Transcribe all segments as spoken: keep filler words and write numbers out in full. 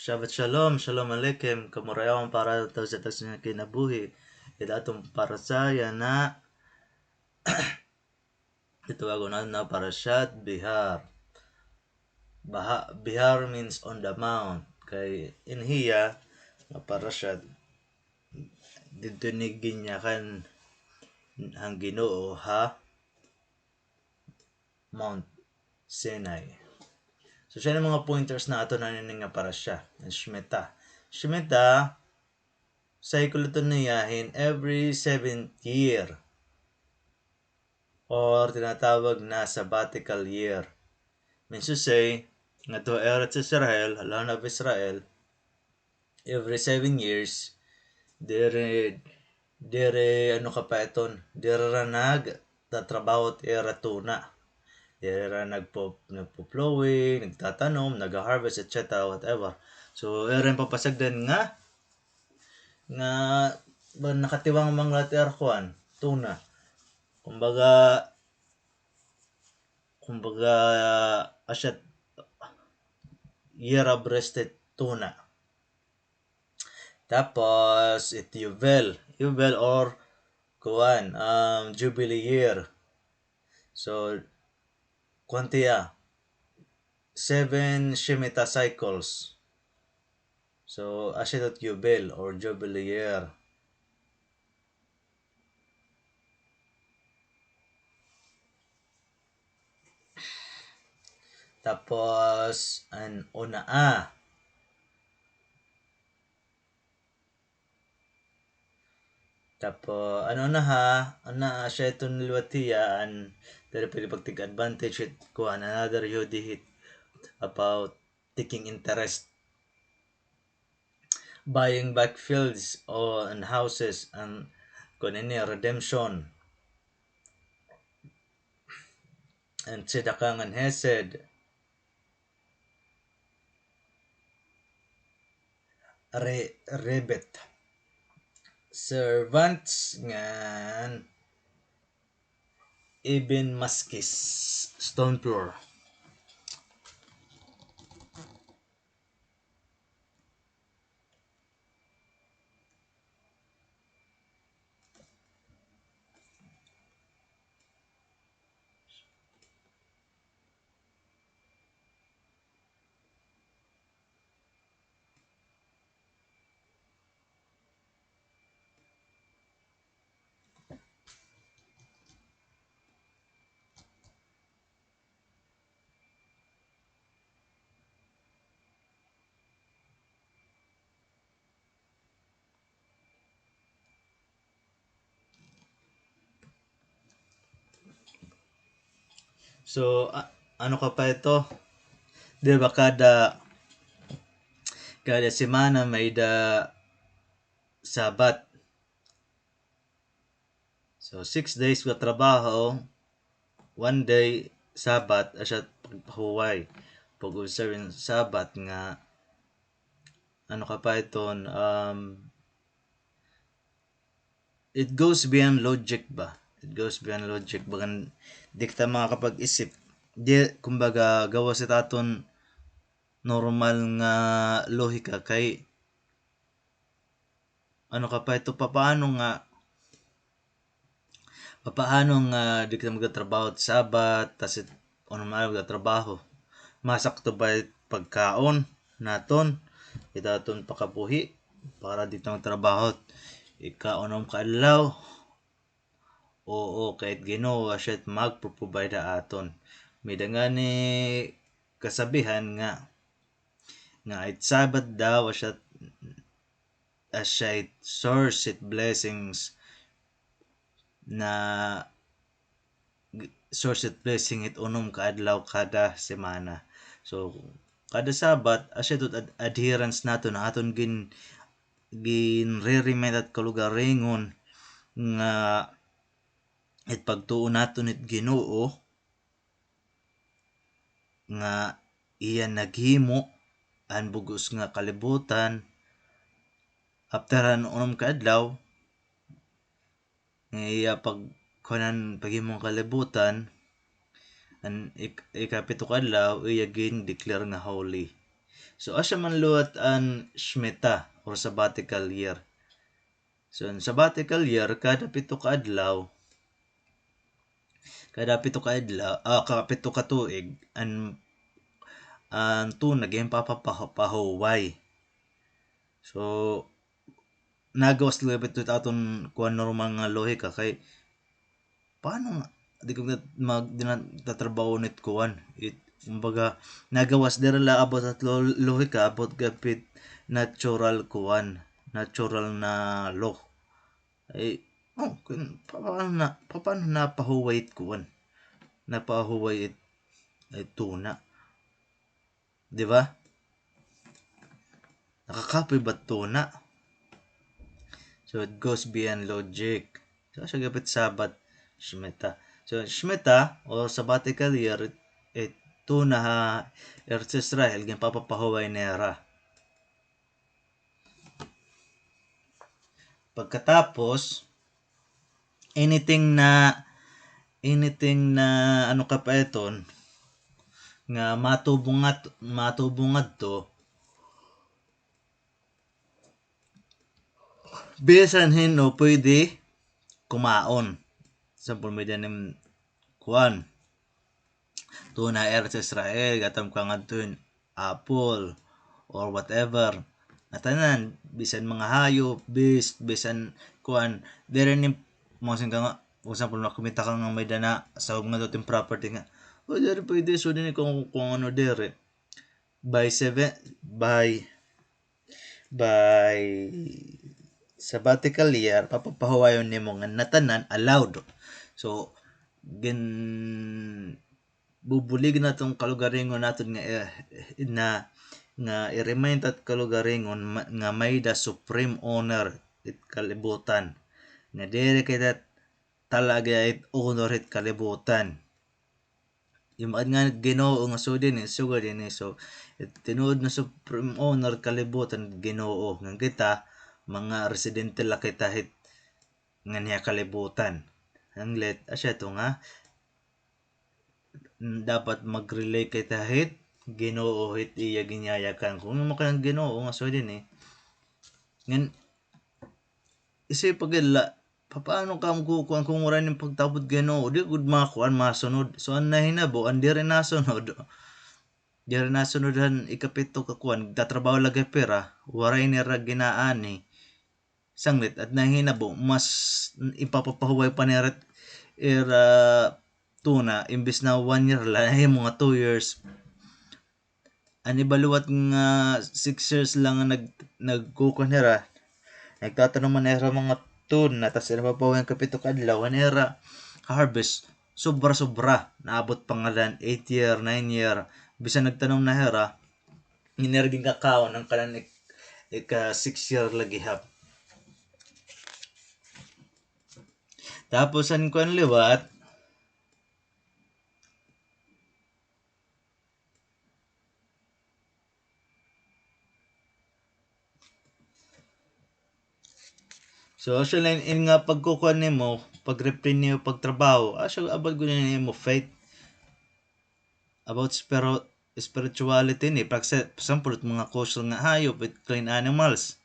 Shabbat Shalom, Shalom Aleichem, kamurayawan para ha tagsa-tagsa nga kinabuhi. It aton parasha yana, ito agon na Parashat Behar. Baha-, Behar means on the mount. Kay in hiya nga parasha, didto ini ginyakan han Ginoo ha Mount Sinai. So, siya an mga pointers naton han ini nga parasha, an Shemitah. Shemitah, cycle ito niya hin every seventh year, or tinatawag na sabbatical year. Means to say, ngadto ha Eretz Israel, ha land of Israel, every seven years, diri, diri, ano ka pa iton, diri ra nagtatrabaho it ira tuna. Diri ra nagpo-, nagpo-plowing, nagtatanom, nag-harvest, et cetera, whatever. So, ira an papasagdan nga, nga, ba, nakatiwang man la it ira kuan, tuna. Kumbaga, kumbaga, asya it year of rest it tuna. Tapos, it Yubel. Yubel or, kuan, um, Jubilee year. So, kuan tiya, seven Shemitah cycles. So, asya it Yubel or Jubilee year. Tapos, an Ona'ah. Tapos, an Ona'ah, Ona'ah asya iton liwat hiya, an diri pwede pag-take advantage it kuan another Yehudi hit about taking interest, buying back fields or, and houses, an kuan ini, redemption. An tzedakah ngan hesed. Re-, Rebet. Servants ngan even maskis, stone floor. So, a-, ano ka pa ito? Di ba kada, kada semana may-ada Sabbath? So, six days ka trabaho, one day Sabbath, asya pagpahuway. Pag-observe hin Sabbath nga, ano ka pa iton, um, it goes beyond logic ba? It goes beyond logic. Bagan, di kita makakapag-isip. Di, kumbaga, gawas it aton normal nga lohika kay ano ka pa ito, papaano nga, papaano nga di kita magtatrabaho it Sabbath, tas it, ano man, magtatrabaho. Masakto ba it pagkaon naton, it aton pakabuhi, para di kita magtrabaho it ikaunom ka adlaw? Oo, kay it Ginoo, asya it magpo-provide ha aton. May-ada ngani kasabihan nga, nga it Sabbath daw, asya, asya it source it blessings na, source it blessing it unom ka adlaw kada semana. So, kada Sabbath, asya it ad-, adherence naton, aton gin-, ginre-remind it kalugaringon nga it pagtuo naton it Ginoo nga iya naghimo an bug-os nga kalibutan, after han unom ka adlaw, nga iya pagkuan han paghimo han kalibutan, an ik-, ikapito ka adlaw, iya gin-declare nga holy. So, asya man liwat an Shemitah or sabbatical year. So, an sabbatical year, kada pito ka adlaw, kada pito ka adlaw, ah, kada pito ka tuig, an, an tuna ginpapapahuway. So, nagawas liwat it aton kuan normal nga lohika kay paano nga, di ko na mag-, di na tatrabaho nit kuan. It, kumbaga, nagawas diri la about it lo-, lohika, about gihap it natural kuan, natural na law. Ay, oh, kun, pa-, paano na, pa-, paano napahuway it kuan? Napahuway it, it tuna. Di ba? Nakakapoy ba tuna? So, it goes beyond logic. So, asya gihap it Sabbath, Shemitah. So, Shemitah, or sabbatical year, it tuna ha Eretz Israel, ginpapapahuway nira. Pagkatapos, anything na, anything na, ano ka pa iton, nga matubo nga, matubo ngadto, bisan hin-o pwede kumaon. Example, may-ada nim kuan. Tuna, Eretz Israel, gatam ka ngadto hin apple or whatever. Ngatanan, bisan mga hayop, beast, bisan kuan, diri ni, mao sin ka nga, for example, nakumita ka nga may-ada nasahog ngadto it im property nga, o, diri pwede, so diri ko kung ano diri. By seven, by by sabbatical year, papapahuwayon nimo nga ngatanan allowed. So, gin-, bubulig naton kalugaringon naton nga, eh, na, nga i-remind ta it kalugaringon ma-, nga may-ada supreme owner it kalibutan. Nga diri kita talaga it owner it kalibutan. Imaad nga Ginoo nga sugad ini, sugad ini. So, it tinuod nga supreme owner kalibutan, Ginoo. Ngan kita, mga residente la kita hit ngan hiya kalibutan. Hanglit, asya ito nga, dapat mag-relate kita hit Ginoo hit iya ginyayakan. Kung imo ka nga Ginoo nga sugad ini, ngan, isip pa gid la, papaano ka magkukuan kung waray nim pagtapod Ginoo? Di gud makuan, masunod. So, an nahinabo, an diri nasunod. Diri nasunod han ikapito ka kuan, nagtatrabaho la gihap hira, waray nira ginaani. Sanglit, an nahinabo, mas ipapapahuway pa nira ira tuna, imbis na one year la, ay mga two years. An iba liwat nga six years la nga nag-, nagkukuan hira, nagtatanom man hira mga tuna, tas ira pa an kapito ka adlaw, an ira harvest, sobra-sobra, naabot pa ngada han eight year, nine year, bisan nagtanom na hira, ngan ira ginkakaon an kanan ik-, ika six year la gihap. Tapos an kuan liwat, So, asya la in, in nga pagkukuan nimo, pag-refrain nimo pagtrabaho, asya about gud ini imo faith. About spiro-, spirituality ni, pag sa, example, it mga kosher nga hayop, it clean animals.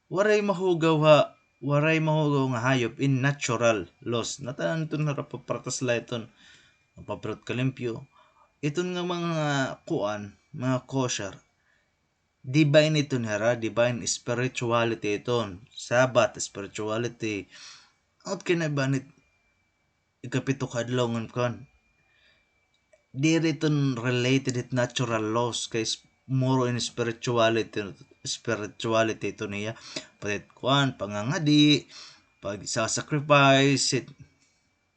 Waray mahugaw ha, waray mahugaw nga hayop in natural laws. Ngatanan iton harapaparatas la iton, mapapirot kalimpyo. Iton nga mga kuan, mga kosher. Divine iton hira, divine spirituality iton. Sabbath spirituality. Hangtod kay na ba nit ikapito ka adlaw ngan kuan. Diri iton related hit natural laws kay s-, more in spirituality, spirituality iton hiya. Pati kuan, pangangadi, pag sa sacrifice, it,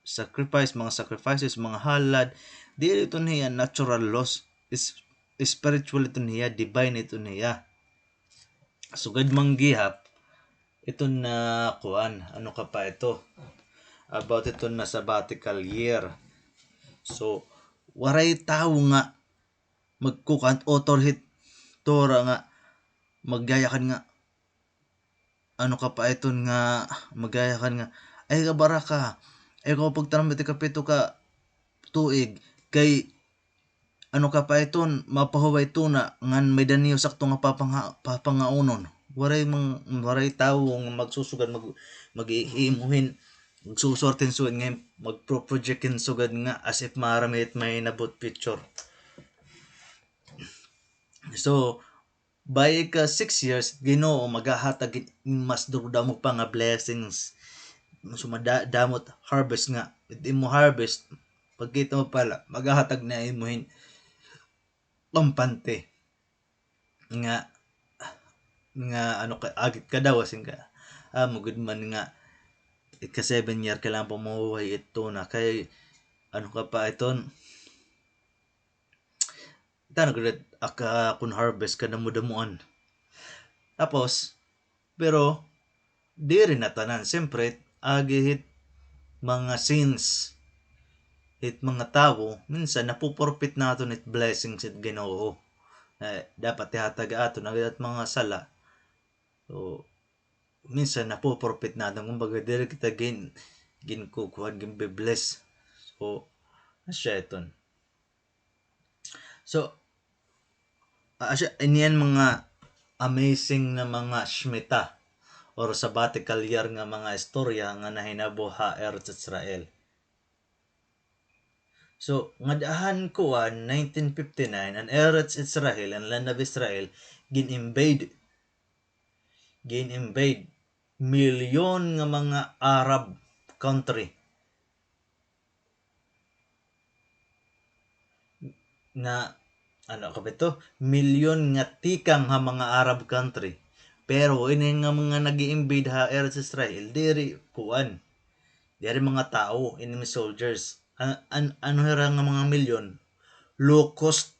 sacrifice, mga sacrifices, mga halad, diri iton hiya natural laws. Is, spiritual iton hiya, divine iton hiya. Sugad man gihap, iton na kuan, ano ka pa ito? About iton na sabbatical year. So, waray tawo nga magkukuan, author hit Torah nga magyayakan nga, ano ka pa iton nga magyayakan nga, ay ka baraka, ay ka pagtanom iti kapito ka tuig, kay ano ka pa iton, mapahuway tuna, ngan may-ada niyo sakto nga papanga-, papangaunon. Waray mang-, waray tawo nga magsusugad, mag-, mag-iimuhin, magsusuwerte hin sugad nga magpo-project hin sugad nga as if maaram it mahinabo it future. So, by ika six years, Ginoo maghahatag hin mas durudamo pa nga blessings. So, mada-, damo it harvest nga. It imo harvest, pagkita mo pala, maghahatag na imo hin kampante. Nga, nga ano ka, agi it kadawa, siring ka, ah, amo gud man nga, ika seven year, kailangan pa mahuway ito na. Kay, ano ka pa iton, Tana gud ak-, akon harvest kadamo-damoan. Tapos, pero, diri na tanan. Siyempre, agi hit mga sins hit mga tawo, minsan napo-forfeit naton it blessings hit Ginoo. Eh, dapat ihatag aton, agi hit mga sala. So, minsan napo-forfeit naton. Kumbaga, diri kita gin-, ginkukuan, ginbe-bless. So, asya iton. So, ah, asya, ini an mga amazing na mga Shemitah or sabbatical year nga mga istorya nga nahinabo ha Eretz Israel. So, ngada han kuan, nineteen fifty-nine, an Eretz Israel, an land of Israel, gin-invade. Gin-invade. Milyon nga mga Arab country. Nga, ano ka ba ito? Milyon nga tikang ha mga Arab country. Pero ini nga mga nag-i-invade ha Eretz Israel, diri kuan. Diri mga tawo, ini mga soldiers. An-, an-, ano hira nga mga milyon? Locust.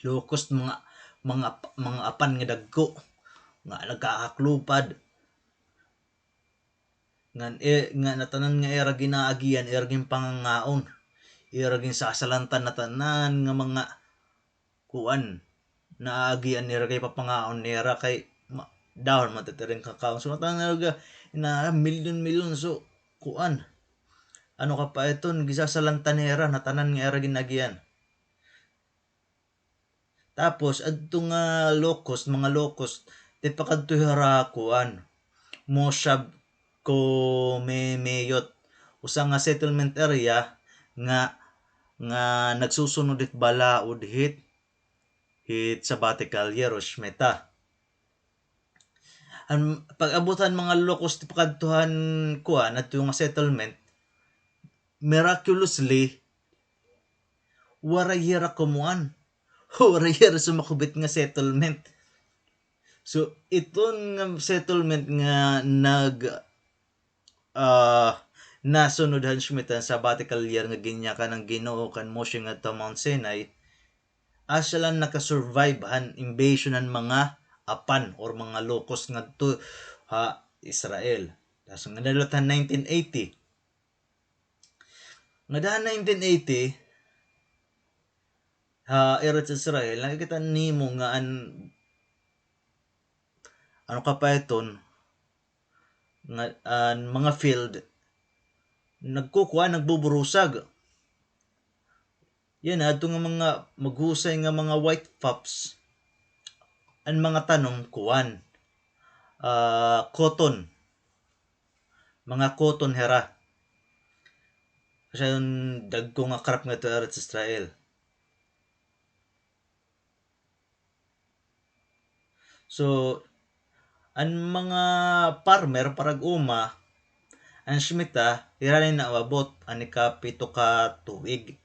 Locust, mga, mga, mga apan nga dagko. Nga nagkakaklupad. Ngan, eh, nga natanan nga ira ginaagian, ira ginpangangaon, ira ginsasalantan natanan nga mga kuan, naagian nira kay papangaon nira kay ma-, dahon man titiring kakaon. So, natanan nga ina milyon-milyon, so, kuan. Ano ka pa iton, ginsasalantan nira natanan nga ira ginagian. Tapos, adto nga locust, mga locust, tipakadto hira kuan, Moshav Komemeyot, usa nga settlement area nga, nga nagsusunod hit balaod hit, hit sabbatical year o Shemitah. An pag-abot han mga locust pakadto han kuan, adto nga settlement, miraculously, waray hira kumuan. Waray hira sumakubit nga settlement. So, iton nga settlement nga nag-, ah, nasunod han Shemitah, sabbatical year nga ginyakan han Ginoo kan Moshe ngadto ha Mount Sinai, asya la naka-survive han invasion han mga apan or mga locust ngadto ha Israel. Tas ngada la han nineteen eighty. Ngada han nineteen eighty, ha Eretz Israel, nakikita nimo nga an, ano ka pa iton, nga, an mga field, nagkukuan, nagbuburusag. Yana, adto nga mga maghusay nga mga white puffs, an mga tanom, kuan, ah, cotton. Mga cotton hira. Asya an dagko nga crop ngadto ha Eretz Israel. So, an mga farmer, parag-uma, an Shemitah, hira la ini naabot, an ikapito ka tuig.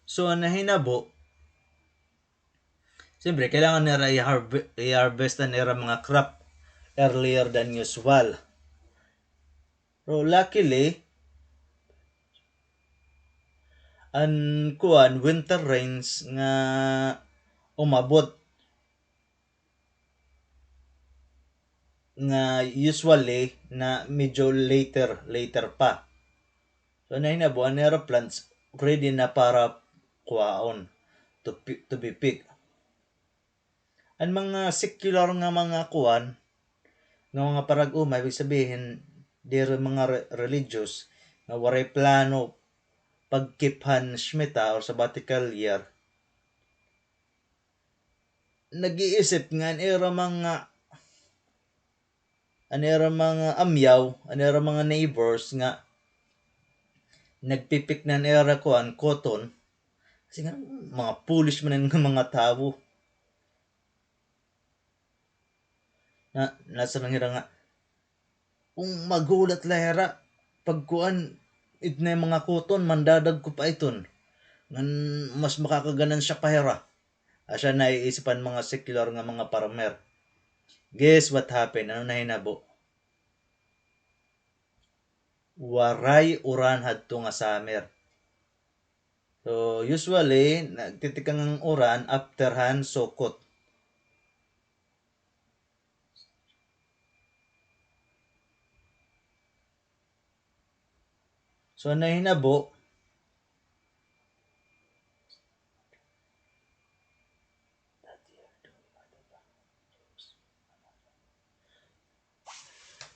So, an nahinabo, siyempre, kailangan nira i-harve-, i-harvest an ira mga crop earlier than usual. Pero luckily, an kuan, winter rains nga umabot nga usually na medyo later, later pa. So, nahinabo an ira plants ready na para kuhaon, to pi-, to be picked. An mga secular nga mga kuan, Nga mga parag-uma, ibig sabihin, diri mga re-, religious, nga waray plano pag-keep han Shemitah or sabbatical year, nag-iisip nga an ira mga, an ira mga amyaw, an ira mga neighbors nga nagpipiknan ira kuan, cotton. Kasi nga, mga foolish man nga mga tawo. Na, nasa lang hira nga, kung maghulat la hira, pagkuan, it na mga cotton, mandadagko pa iton. Ngan mas makakaganansya pa hira. Asya naiisip han mga secular nga mga farmer. Guess what happened? Ano nahinabo? Waray uran hadto nga summer. So, usually, nagtitikang an uran after han Sukkot. So, an nahinabo,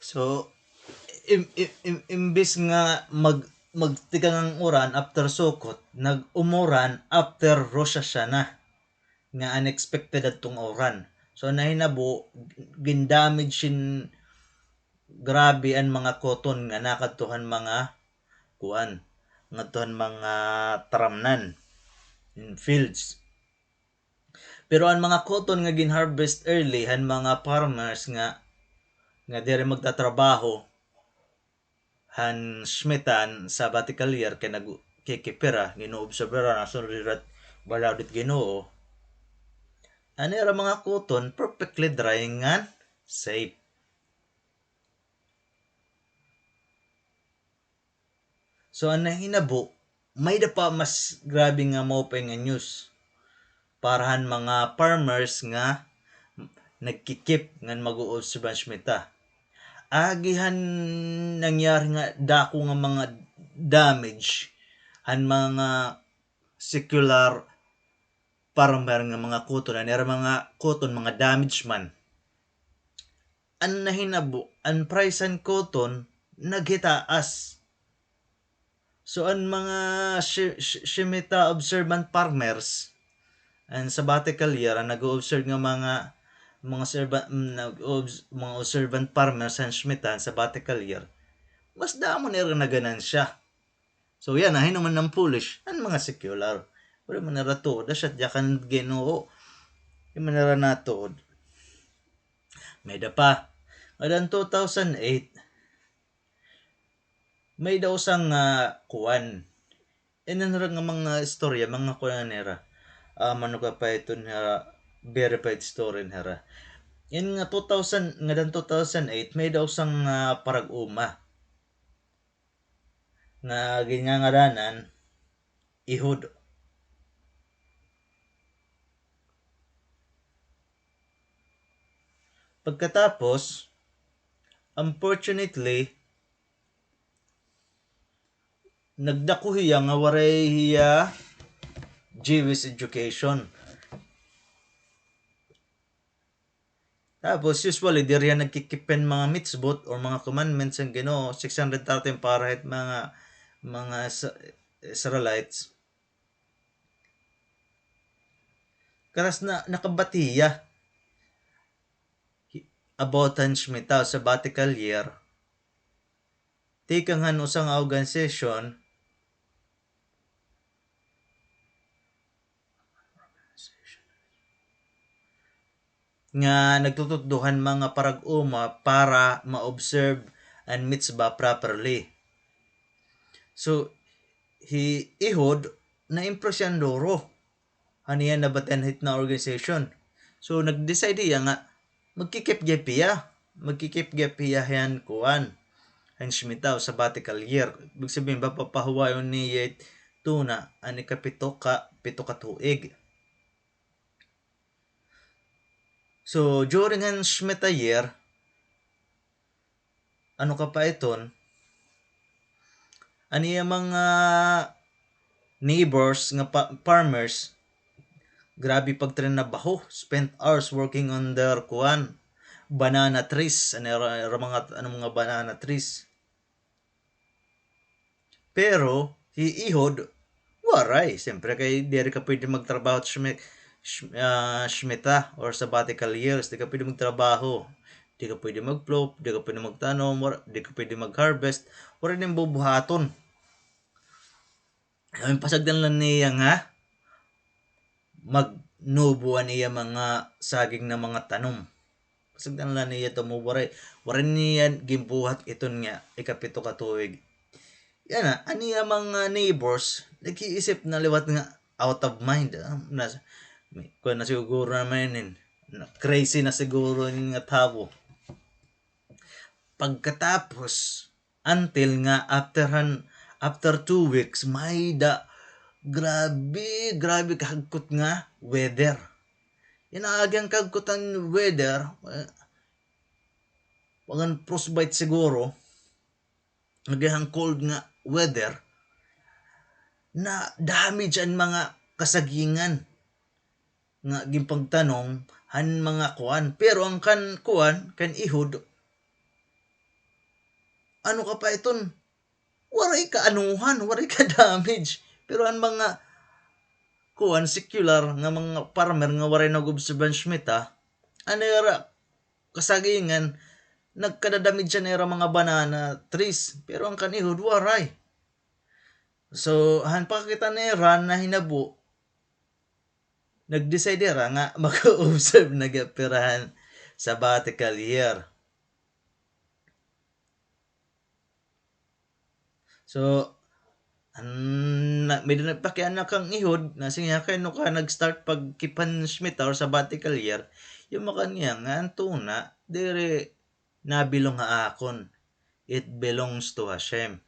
so, im-, im-, im-, imbis nga mag-, magtikang an uran after Sukkot, nag-umuran after Rosh Hashanah. Nga unexpected adto nga uran. So, nahinabo, gin-damage hin grabe an mga cotton nga nakadto han mga kuan, ngadto han mga taramnan, in fields. Pero an mga cotton nga gin-harvest early han mga farmers nga, nga diri magtatrabaho, han Shemitah, sabbatical year, kay nagkikipira, gin-oobserba hira, nasunod hira it balaod it Ginoo. An ira mga cotton, perfectly dry ngan safe. So, an nahinabo, may-ada pa mas grabe nga maupay nga news para han mga farmers nga nagkikip ngan mag-oobserba han Shemitah. Agi han nangyari nga dako nga mga damage han mga secular farmer nga mga cotton, an ira mga cotton, mga damage man. An nahinabo, an price han cotton naghitaas. So, an mga She-, She-, Shemitah observant farmers, an sabbatical year, an nag-o-observe nga mga, mga serva-, mm, nag-obs-, mga observant farmers han Shemitah, an sabbatical year, mas damo nira naganansya. So, yana, hin-o man an foolish? An mga secular. Waray man nira tuod. Asya it yakan Ginoo. Di man nira natuod. May-ada pa. Ngada han two thousand eight, may-ada usa nga, ah, kuan. Ini nira nga mga istorya, mga kuan nira. Ah, ano ka pa ito nira, verified story nira. Ini nga two thousand, ngada han two thousand eight, may-ada usa nga, ah, parag-uma nga ginngangaranan Ehud. Pagkatapos, unfortunately, nagdako hiya nga waray hiya Jewish education. Tapos, usually, diri hiya nagki-keep hin mga mitzvot or mga commandments han Ginoo, six hundred thirteen para hit mga, mga Is-, Israelites. Karas na, nakabati hiya about han Shemitah, sabbatical year. Tikang han usa nga organisasyon nga nagtututdo han mga parag-uma para ma-observe an mitzvah properly. So, hi Ehud, na-impress hiya duro han iya nabatian hit na organization. So, nag-decide hiya nga magki-keep gihap hiya. Magki-keep gihap hiya han kuan, han Shemitah o sabbatical year. Ibig sabihin ba, papahuwayon niya it tuna an ikapito ka, pito ka tuig. So, during han Shemitah year, ano ka pa iton, an iya mga neighbors nga pa-, farmers, grabe pagtrinabaho, spent hours working on their kuan, banana trees, ano, ira, ira mga, ano, mga banana trees. Pero hi Ehud, waray. Siyempre kay diri ka pwede magtrabaho sa shmi-, sh-, ah, shmita or sabbatical years. Di ka pwede magtrabaho. Di ka pwede mag-plow, di ka pwede magtanom, war-, di ka pwede mag-harvest. Waray nim bubuhaton. An pasagdan la niya nga magnubo an iya mga saging na mga tanom. Pasagdan la niya tumubo, waray, waray niya ginbuhat iton nga ikapito ka tuig. Yana, an iya mga neighbors, nag-iisip na liwat nga out of mind. Ah, nas-, may, kuwan na siguro naman yun, na crazy na siguro yun nga tawo. Pagkatapos, until nga after han, after two weeks, may-ada grabe, grabe kahagkot nga weather. Yana, agi an kahagkot han weather, eh, pag-an frostbite siguro, agi han cold nga weather, na-damage an mga kasagingan nga ginpagtanom han mga kuan. Pero an kan kuan, kan Ehud, ano ka pa iton? Waray ka anuhan, waray ka damage. Pero an mga kuan, secular nga mga farmer nga waray nag-observe han shmita, an ira kasagingan, nagkadadamage an ira mga banana trees. Pero an kan Ehud, waray. So, han pakakita nira nahinabo, nag-decide hira nga mag-observe na gihap hira han sabbatical year. So, an, na, may-ada nagpakiana kan Ehud, nasiring niya, "Kay ano ka nag-start pag-keep han shmita or sabbatical year?" Yumakan niya nga an tuna, diri na-belong ha akon. It belongs to Hashem.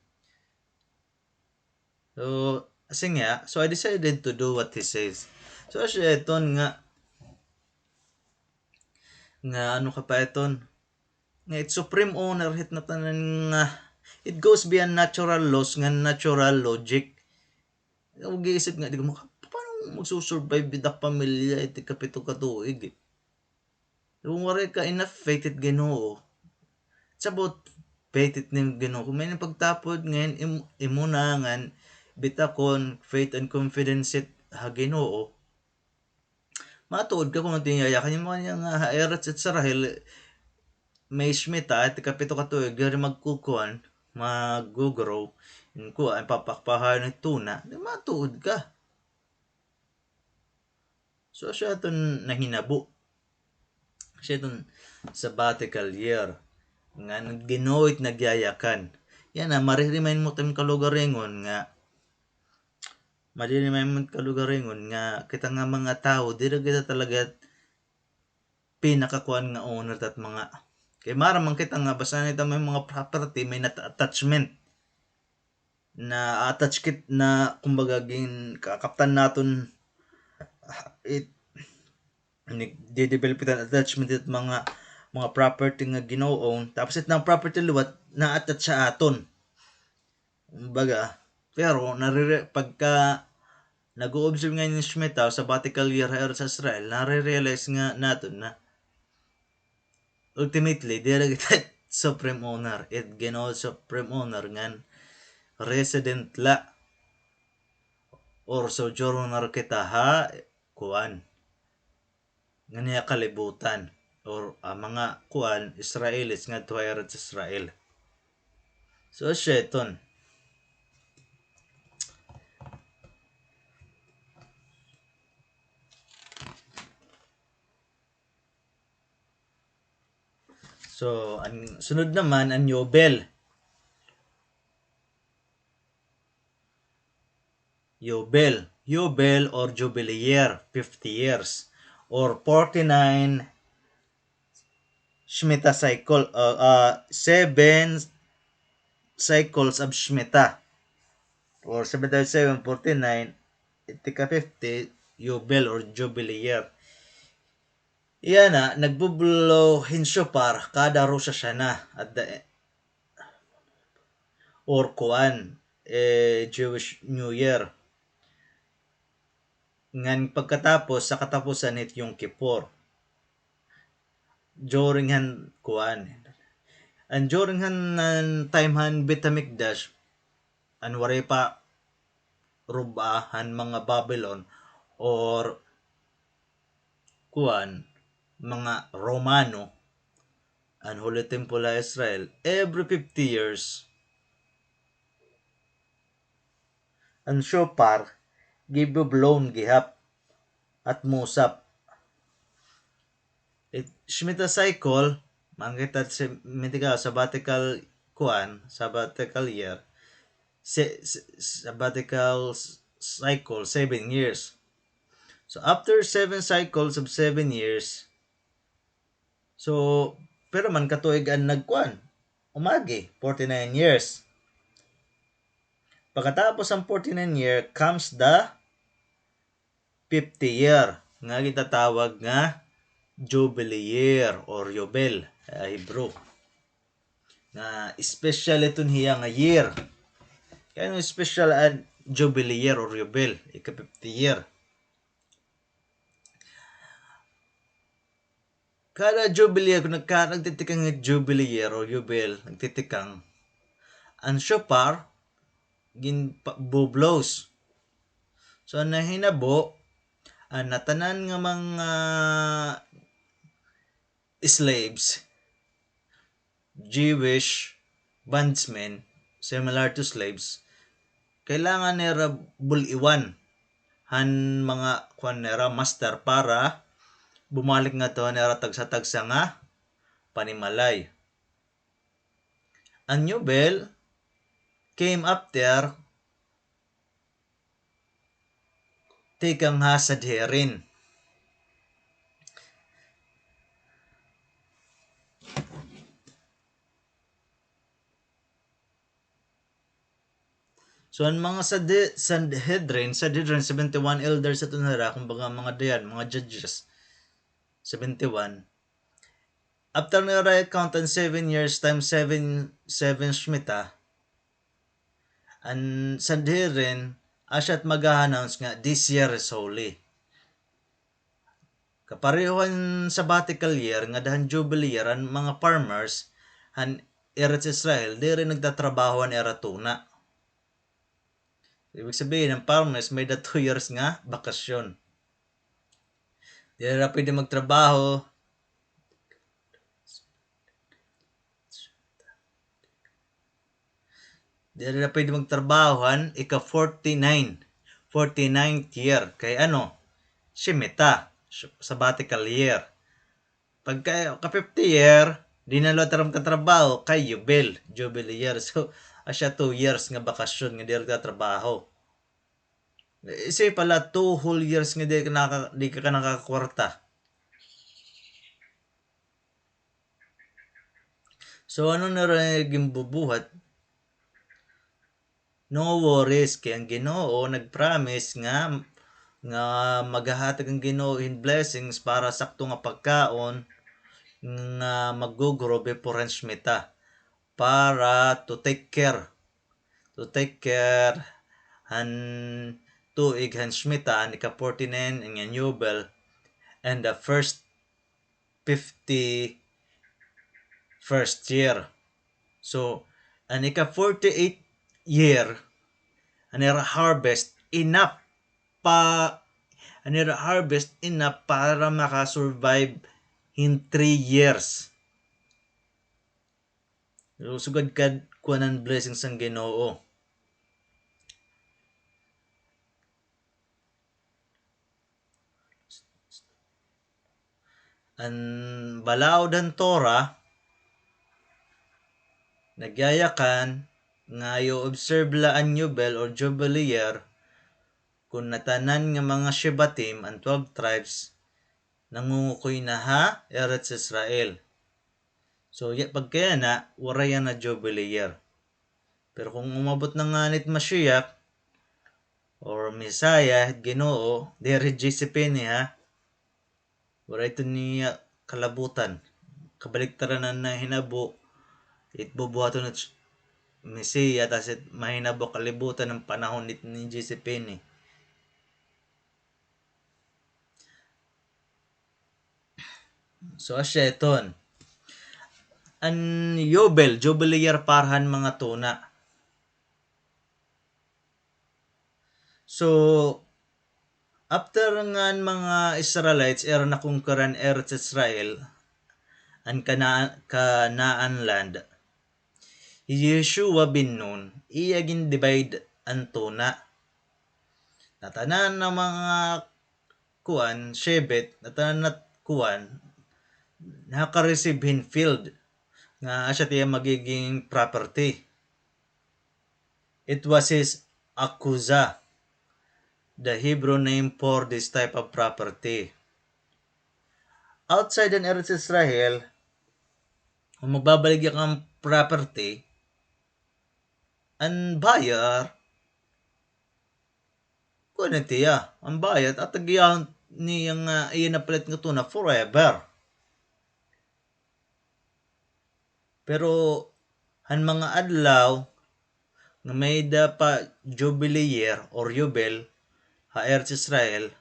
So, siring niya, "So I decided to do what he says." So, asya iton nga, nga ano ka pa iton, nga it supreme owner hit ngatanan nga, it goes beyond natural laws, nga natural logic. Mag-iisip nga, di ka maka-, paano magsusurvive it pamilya, it ikapito ka tuig? Kung waray ka enough faith it Ginoo, it's about faith it nim Ginoo. Kung may pagtapod ngayon, im-, imo na ngan bitakon, faith and confidence it ha Ginoo, matuod ka kung ano it iyang yayakan. Imo nga ha Eretz Israel, may shmita, it ikapito ka tuig, diri magkukuan, mag-grow, in kuan, papakpahan it tuna, di matuod ka. So, asya iton nahinabo. Asya iton sabbatical year. Nga an Ginoo it nagyayakan. Yana, mare-remind mo it im kalugaringon nga, mare-remind mo it kalugaringon nga kita nga mga tawo, diri kita talaga pinakakuan nga owner it at mga. Kay maaram man kita nga basta kita may mga property, may nat-, attachment. Na-attach kit na, kumbaga, gin-, kakaptan naton, ah, it, nagde-develop it an attachment it mga, mga property nga gin-o-own. Tapos it nga property liwat, na-attach ha aton. Kumbaga, pero narire-, pagka nag-o-observe ngay-an hin Shmita o sabbatical year ha Eretz Israel, nare-realize nga naton na ultimately, diri kita supreme owner. It Ginoo supreme owner ngan resident la or sojourner kita ha, kuan, ngan iya kalibutan, or, ah, mga kuan, Israelis ngadto ha Eretz Israel. So, asya iton. So, an sunod naman, an Yobel. Yobel. Yobel or Jubilee year, fifty years, or forty-nine Shmita cycle, uh, uh, seven cycles of Shmita, or seven times seven, forty-nine, it ika fifty, Yobel or Jubilee year. Yana, nagbublow hin shofar kada Rosh Hashanah at the, or kuan, eh, Jewish New Year. Ngan pagkatapos, sa katapusan hit Yom Kippur. during han kuan. And during han, han time han Beit Hamikdash, an waray pa ruba han mga Babylon or kuan, mga Romano, an Holy Temple ha Israel, every fifty years, an shofar, giboblown gihap at musap. It, Shemitah cycle, man kita Shemitah, sabbatical kuan, sabbatical year, se-, se-, sabbatical s-, cycle, seven years. So, after seven cycles of seven years, so, pira man ka tuig an nagkuan? Umagi, forty-nine years. Pagkatapos an forty-nine year comes the fifty year, nga gintatawag nga Jubilee year or Yubel, ah, Hebrew. Nga special iton hiya nga year. Kay ano special an Jubilee year or Yubel, ika fifty year? Kada Jubilee year, kon nagka-, nagtitikang nga Jubilee year o Yubel, nagtitikang, an shofar, gin-, pa-, bublows. So, an nahinabo, an natanan nga mga slaves, Jewish bondsmen, similar to slaves, kailangan nira bul-iwan han mga kuan nira, master, para bumalik ngadto han ira tagsa-tagsa nga panimalay. An Yubel came after tikang ha Sanhedrin. So, an mga Sande-, Sanhedrin, Sanhedrin, seventy-one elders iton hira, kumbaga, mga dayan, mga judges, seventy-one. After nira i-count an seven years times seven, seven Shemitah, an Sanhedrin, asya it mag-a-announce nga, "This year is holy." Kapareho han sabbatical year, ngada han Jubilee year, an mga farmers han Eretz Israel, diri nagtatrabaho han ira tuna. Ibig sabihin, an farmers may-ada two years nga bakasyon. Diri na pwede magtrabaho. Diri na pwede magtrabaho han ika forty-nine, forty-ninth year. Kay ano? Shemitah, sh-, sabbatical year. Pagka ka fifty year, di na liwat hira makatrabaho kay Yubel, Jubilee year. So, asya two years nga bakasyon nga diri ka trabaho. Isay pa la, two whole years nga di ka naka-, di ka nakakwarta. So, ano na rin ginbubuhat? No worries, kay an Ginoo nag-promise nga, nga maghahatag an Ginoo hin blessings para sakto nga pagkaon nga mag-grow before han Shemitah para to take care, to take care han tuig han Shemitah, an ika forty-nine, an Yubel, and the first fifty-first year. So, an ika forty-eight year, an ira harvest enough pa, an ira harvest enough para maka-survive hin three years. So, sugad kad kuan an blessings han Ginoo. An balaod han Torah, nagyayakan nga i-observe la an Yubel or Jubilee year, kon natanan nga mga Shebatim, an twelve tribes, nangungukoy na ha Eretz Israel. So, ya, pagkayana, waray yana Jubilee year. Pero kon umabot na ngani it Mashiach, or Messiah, Ginoo, diri J C Penney, ha? Waray ito niya kalabutan. Kabaliktaran na nahinabo, it bubuhaton it Messiah, tas it mahinabo kalibutan an panahon it ni J C Penney. So, asya iton. An Yobel, Jubilee year para han mga tuna. So, after nga an mga Israelites ira na-conquer an Eretz Israel, an Kana-, Canaan land, hi Yeshua bin Nun, iya gin-divide an tuna. Natanan na mga kuan, Shevet, natanan na kuan, naka-receive hin field nga asya it iya magiging property. It was his akuza, the Hebrew name for this type of property. Outside an Eretz Israel, kon magbabaligya ka hin property, an buyer, kuan it iya, an buyer, tatagyaon niya nga iya napalit nga tuna forever. Pero han mga adlaw nga may-ada pa Jubilee year or Yubel ha Eretz Israel,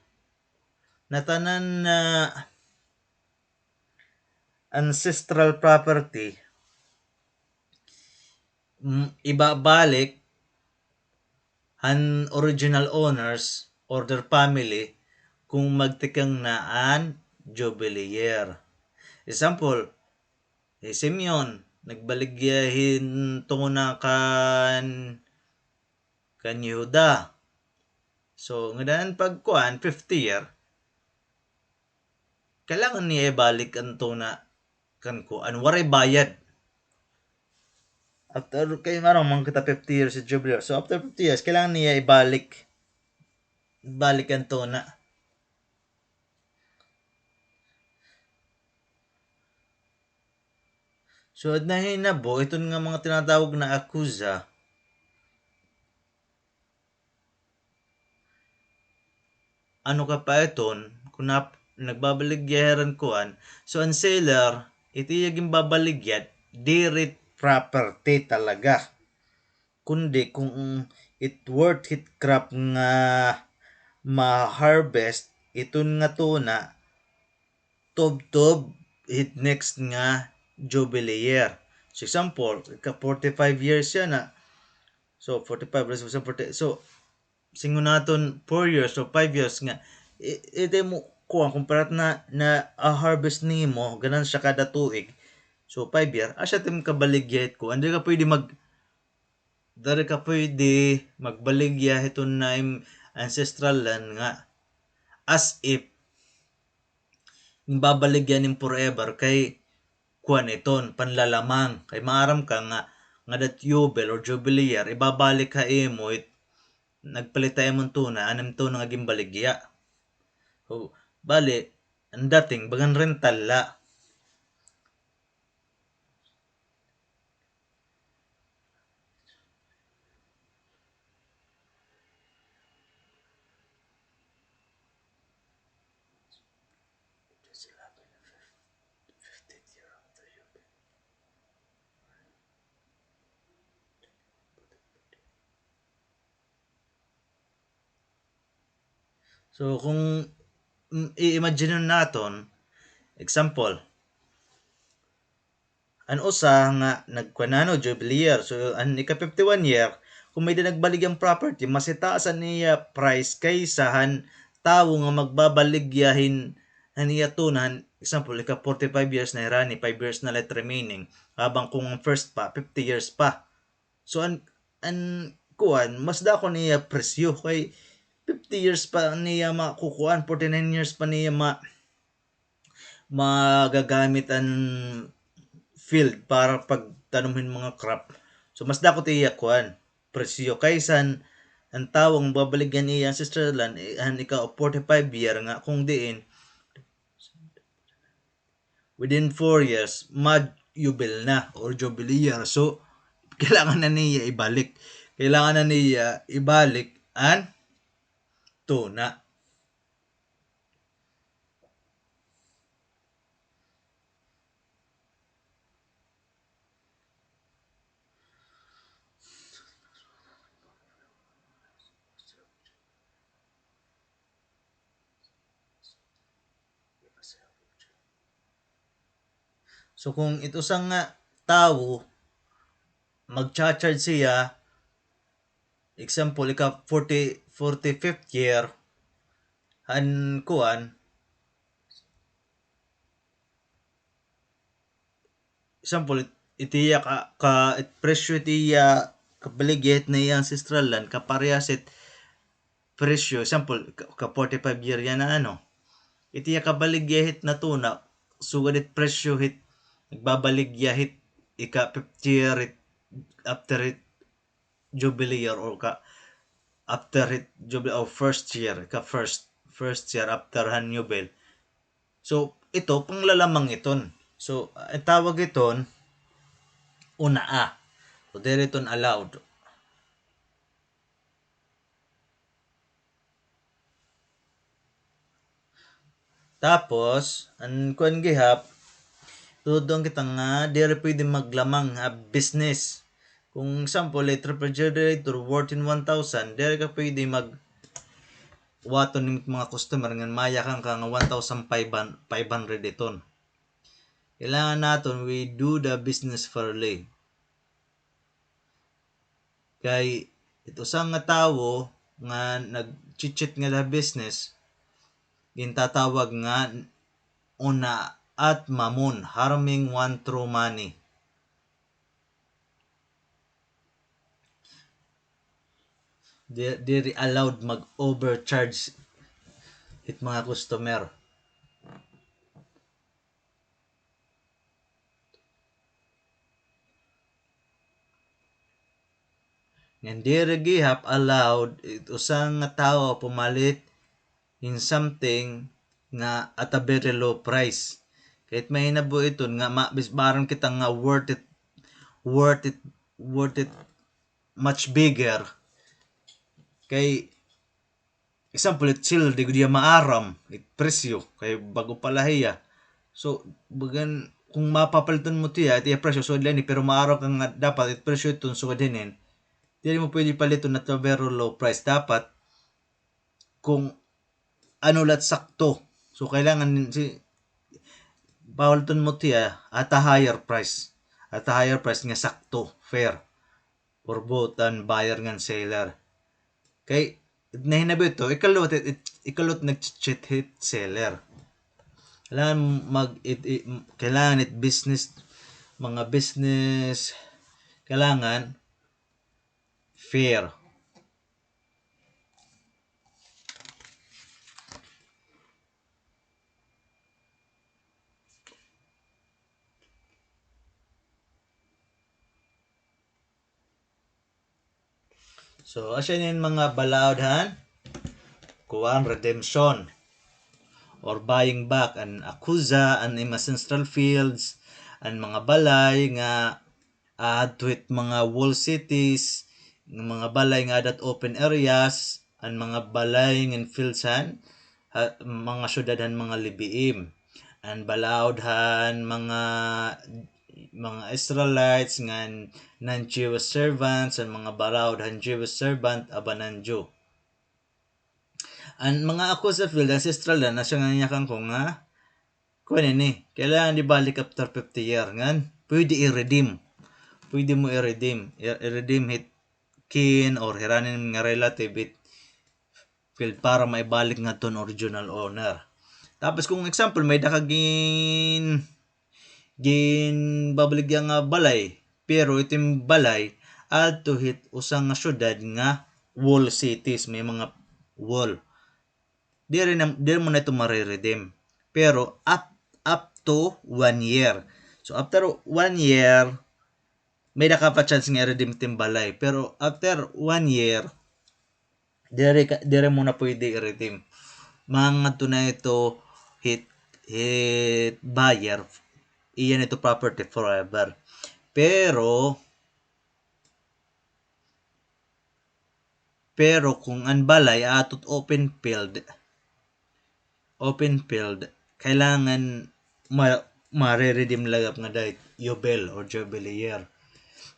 natanan na ancestral property, mm, ibabalik han original owners or their family kon magtikang na an Jubilee year. Example, hi Simeon, nagbaligya hin tuna kan, kan Yehuda. So, ngada an pagkuan, fifty year, kailangan niya ibalik an tuna kan kuan, waray bayad. After, kay maaram man kita fifty years sa Jubilee. So, after fifty years, kailangan niya ibalik, ibalik an tuna. So, an nahinabo, iton nga mga tinatawag na akuza, ano ka pa iton, kon nap-, nagbabaligya hira hin kuan. So, an seller, it iya ginbabaligya, diri it property talaga. Kundi kon it worth it crop nga ma-harvest, iton nga tuna, tubtob hit next nga Jubilee year. So, example, ika forty-five years yana. So, forty-five less forty. So, singon naton four years o five years nga, i-, ito mo, kuan, kumpara na, na, ah, harvest nimo, ganansya kada tuig. So, five year, asya it im kabaligya hit kuan. Diri ka pwede mag-, diri ka pwede magbaligya hiton na im ancestral land nga as if ginbabaligya nim forever kay kuan iton, panlalamang. Kay maaram ka nga, ngada it Yubel or Jubilee year, ibabalik ha imo it nagpalit ha imo hin tuna, an im tuna nga ginbaligya. So, bali, an dating, bagan rental la. So, kon, mm, i-imagine naton, example, an usa nga nagkuan na, no, Jubilee year. So, an ika fifty-one year, kon may-ada nagbaligya hin property, mas itaas an iya price kaysa han tawo nga magbabaligya hin, han iya tuna, han, example, ika forty-five years na hirani, five years na la it remaining. Habang kon an first pa, fifty years pa. So, an, an kuan, mas dako an iya presyo kay fifty years pa niya makukuan, forty-nine years pa niya ma-, magagamit an field para pagtanom hin mga crop. So, mas dako it iya kuan, presyo kaysa an, an tawo nga babaligya hin iya ancestral land, eh, han ika forty-five year nga kon diin, within four years, mag-Yubel na or Jubilee year. So, kailangan na niya ibalik. Kailangan na niya ibalik an tuna. So, kung it usa nga tawo, magcha-charge siya, example, ika forty, forty-fifth year, han kuan, example, it, it iya ka, ka, it presyo it iya kabaligya hit na iya ancestral land, kaparehas it presyo, example, ka, ka forty-five year yana, ano, it iya kabaligya hit natuna, sugad it presyo hit, nagbabaligya hit, ika fifth year hit, after hit jubilee year, or ka, after hit jubilee, or first year, ka first, first year after han yubel. So, ito, panglalamang iton. So, an tawag iton, unaa. So, diri iton allowed. Tapos, an kuan gihap, tutudoan kita nga diri pwede maglamang ha business. Kung example, it refrigerator worth in one thousand, diri ka pwede mag-, waton nim mga customer ngan mayakan ka nga one thousand five hundred iton. Kailangan naton, we do the business fairly. Kay it usa nga tawo nga nag-cheat-cheat nga ha business, gintatawag nga una'at mamun, harming one through money. Di, diri allowed mag-overcharge it mga customer. Ngan diri gihap allowed it usa nga tawo pumalit in something nga at a very low price. Kay it mahinabo iton nga ma-, bis-, maaram kita nga worth it, worth it, worth it much bigger. Kay example, it silver, di gud hiya maaram it presyo, kay bag-o pa la hiya. So, bagan, kung mapapaliton mo tiya, it iya presyo, sugad la ini, pero maaram ka nga dapat it presyo iton sugad hinin, diri mo pwede paliton at a very low price. Dapat, kung ano la it sakto. So, kailangan si, paliton mo tiya at a higher price. At a higher price nga sakto, fair. For both an buyer ngan seller. Kay, nahinabo ito, ikaw la it, it, ikaw la it nag-cheat hit seller. Kailangan mag, it, it, kailangan it business, mga business, kailangan fair. So, asya ini an mga balaod han kuan, redemption or buying back an akuza, an im ancestral fields, an mga balay nga aadto hit mga walled cities, nga mga balay nga aada hit open areas, an mga balay ngan fields han, ha, mga syudad han mga Leviim, an balaod han mga, mga Israelites ngan non-Jewish servants, an mga balaod han Jewish servant, aba non-Jew. An mga akuza field, ancestral land, asya nga niyakan ko nga, kuan ini, kailangan ibalik after fifty year, ngan pwede i-redeem. Pwede mo i-redeem. I-, i-redeem hit kin or hiranin nga relative it field para maibalik ngadto han original owner. Tapos kung example, may-ada ka gin-, ginbabaligya nga balay, pero it im balay aadto hit usa nga syudad nga wall cities, may mga wall. Diri na, diri mo na ito mare-redeem. Pero up, up to one year. So, after one year, may-ada ka pa chance nga i-redeem it im balay. Pero after one year, diri ka, diri mo na pwede i-redeem. Mangadto na ito hit, hit buyer. Iya na ito property forever. Pero, pero kung an balay aadto hit open field, open field, kailangan ma-, mare-redeem la gihap ngada hit yubel or jubilee year.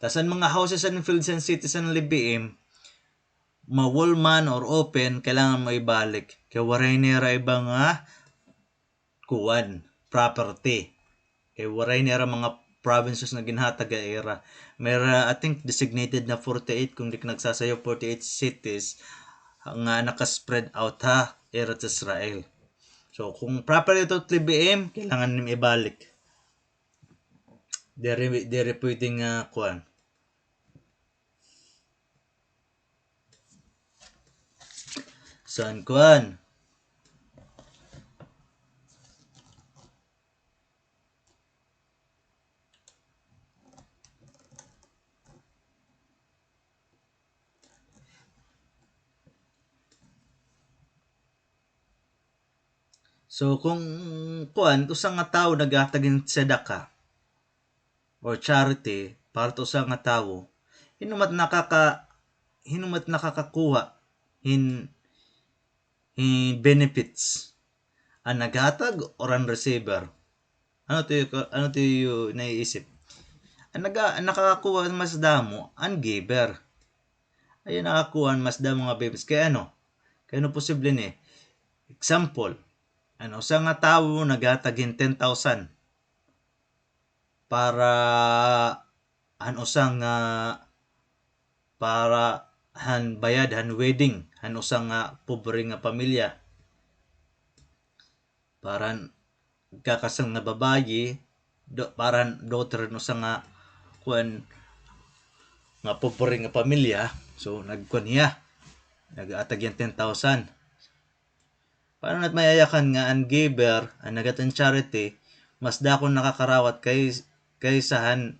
Tas an mga houses and fields and cities and Leviim, ma-wall man or open, kailangan mo ibalik. Kay waray nira iba nga kuan, property. Kay waray nira mga provinces nga ginhatag ha ira. May ra, I think, designated na forty-eight, kung di ka nagsasayo, forty-eight cities nga naka-spread out ha Eretz Israel. So, kung proper ito, T B M, kailangan nim ibalik. Diri, diri pwede nga, kuan. San kuan? So, kung kuan, usa nga tawo naghatag hin tzedakah or charity para to usa nga tawo, hin-o man it nakaka-, hin-o man it nakakakuha hin, hin benefits? An naghatag or an receiver? Ano to iyo, ano to iyo naiisip? An naga-, an nakakakuha mas damo, an giver. Ayaw nakakuha mas damo nga benefits. Kay ano? Kay ano posible ni? Example, an usa nga tawo naghatag hin ten thousand para han usa nga, para han bayad han wedding han usa nga pobre nga pamilya. Para han kakasal nga babayi, do-, para han daughter han usa nga, kuan, nga pobre nga pamilya. So, nagkuan hiya. Naghatag hiya hin ten thousand. Paano na it mayayakan nga an giver, an naghatag hin charity, mas dako nakakarawat kay-, kaysa han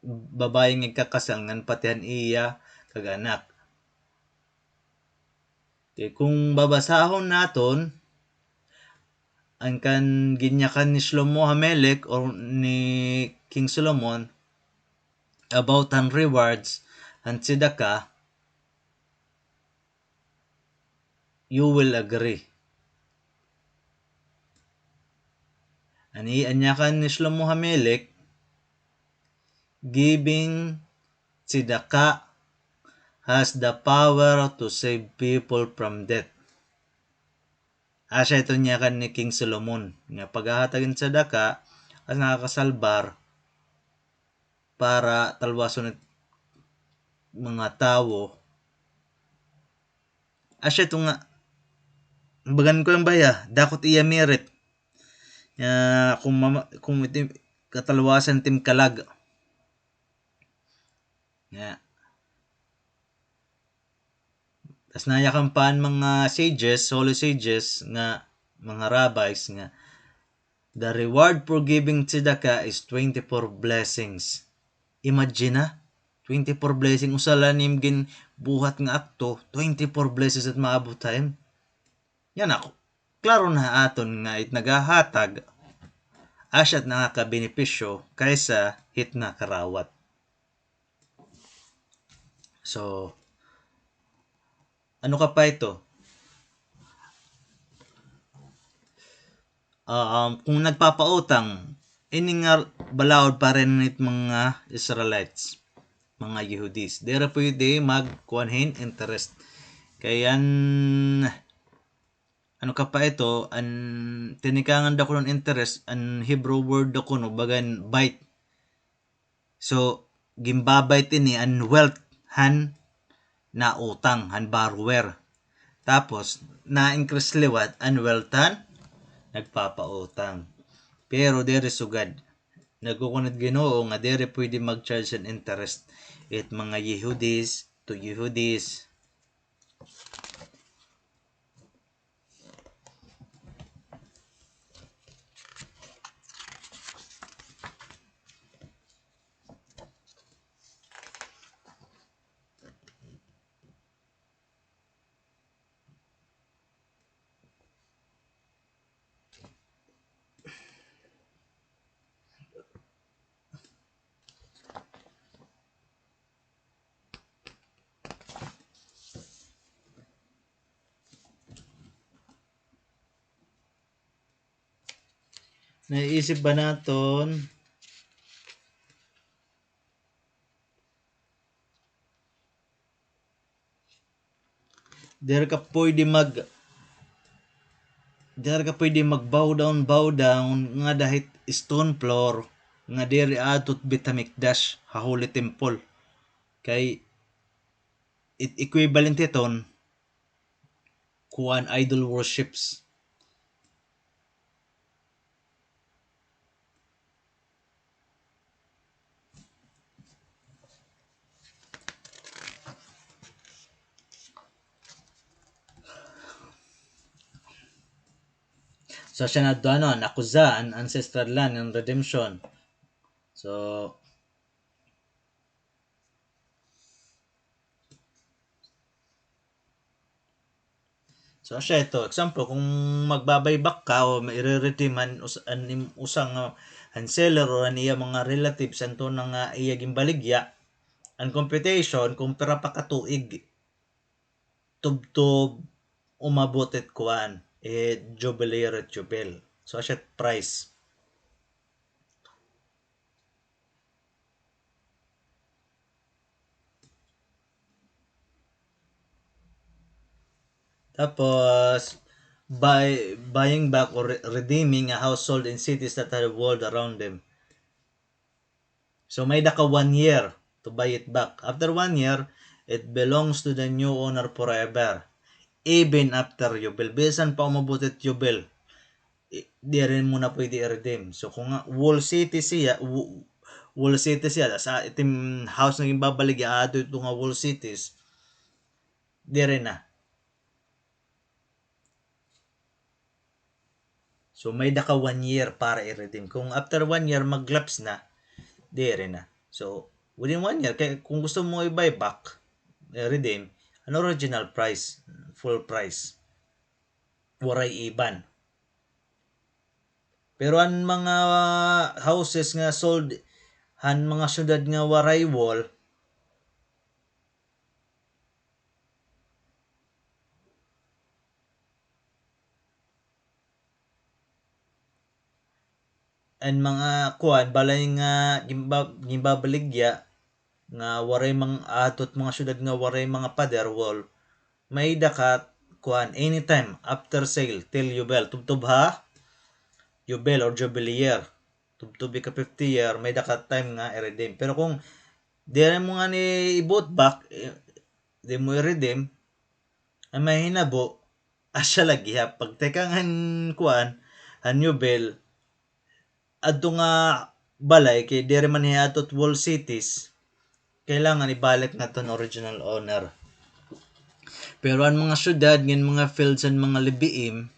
babayi nga igkakasal ngan pati han iya kag-anak? Kay kung babasahon naton, an kan ginyakan ni Shlomo HaMelech or ni King Solomon about han rewards han tzedakah, you will agree. An i-, an yakan ni Shlomo HaMelech, giving tzedakah has the power to save people from death. Asya iton yakan ni King Solomon, nga paghahatag hin tzedakah, as nakakasalbar para talwason it mga tawo. Asya ito nga, bagan ko an baya, dako it iya merit. Nga, kung mama-, kung iti katalwasan it im kalag. Nga. Tas nayakan pa an mga sages, holy sages, nga mga rabbis, nga, "The reward for giving tzedakah is twenty-four blessings." Imagine, ha? Twenty-four blessing, usa la nim ginbuhat nga akto, twenty-four blessings it maabot ha im. Yana, klaro na ha aton nga it naghahatag, asya it nakakabenepisyo kaysa hit nakarawat. So, ano ka pa ito? Um, kung nagpapautang, ini nga balaod pa rin it mga Israelites, mga Yehudis. Diri pwede magkuan hin interest. Kay an, ano ka pa ito, an tinikangan daw kuno interest, an Hebrew word daw kuno, bagan bait. So, ginbabait ini an wealth han nautang, han borrower. Tapos, na-increase liwat an wealth han nagpapautang. Pero diri sugad. Nagkukuan it Ginoo nga diri pwede mag-charge hin interest it mga Yehudis to Yehudis. Naiisip ba naton? Diri ka pwede mag-, Diri ka pwede mag-bow down, bow down, ngada hit stone floor, nga diri adto Beit Hamikdash, ha Holy Temple. Kay, it equivalent hiton, kuan, idol worships. So, asya na adto, ano, an Akuza, an ancestral land, an redemption. So, So, asya ito. Example, kung magba-buyback ka o ire-redeem han us-, an im-, usa nga, han seller o an iya mga relatives, an tuna nga iya ginbaligya, an computation, kung pira pa ka tuig, tubtob umabot it kuan, eh, jubilee or jubil. So, asya it price. Tapos, buy-, buying back or re-, redeeming a house sold in cities that had a wall around them. So, may-ada ka one year to buy it back. After one year, it belongs to the new owner forever. Even after Yubel. Bisan pa umabot it Yubel. I-, diri mo na pwede i-redeem. So, kung nga walled cities hiya, w-, walled cities hiya, sa itim house nga ginbabaligya, adto ito nga walled cities, diri na. So, may-ada ka one year para i-redeem. Kung after one year, mag-lapse na, diri na. So, within one year, kay kung gusto mo i-buy back, i-redeem, an original price, full price. Waray iban. Pero an mga houses nga sold han mga syudad nga waray wall, an mga kuan, balay nga ginba-, ginbabaligya, nga waray mang-, adto ha mga syudad nga waray mga pader wall, may-ada ka kuan, anytime after sale, till Yubel, tubtob ha Yubel or Jubilee year, tubtob ika fifty year, may-ada ka time nga i-redeem. Pero kung diri mo ngani i-bought back, eh, di mo i-redeem, an mahinabo, asya lagi ha, pagtikang han kuan, han Yubel, adto nga balay, kay diri man hiya adto ha walled cities, kailangan ibalik ngadto han original owner. Pero an mga syudad, ngan mga fields han mga Leviim,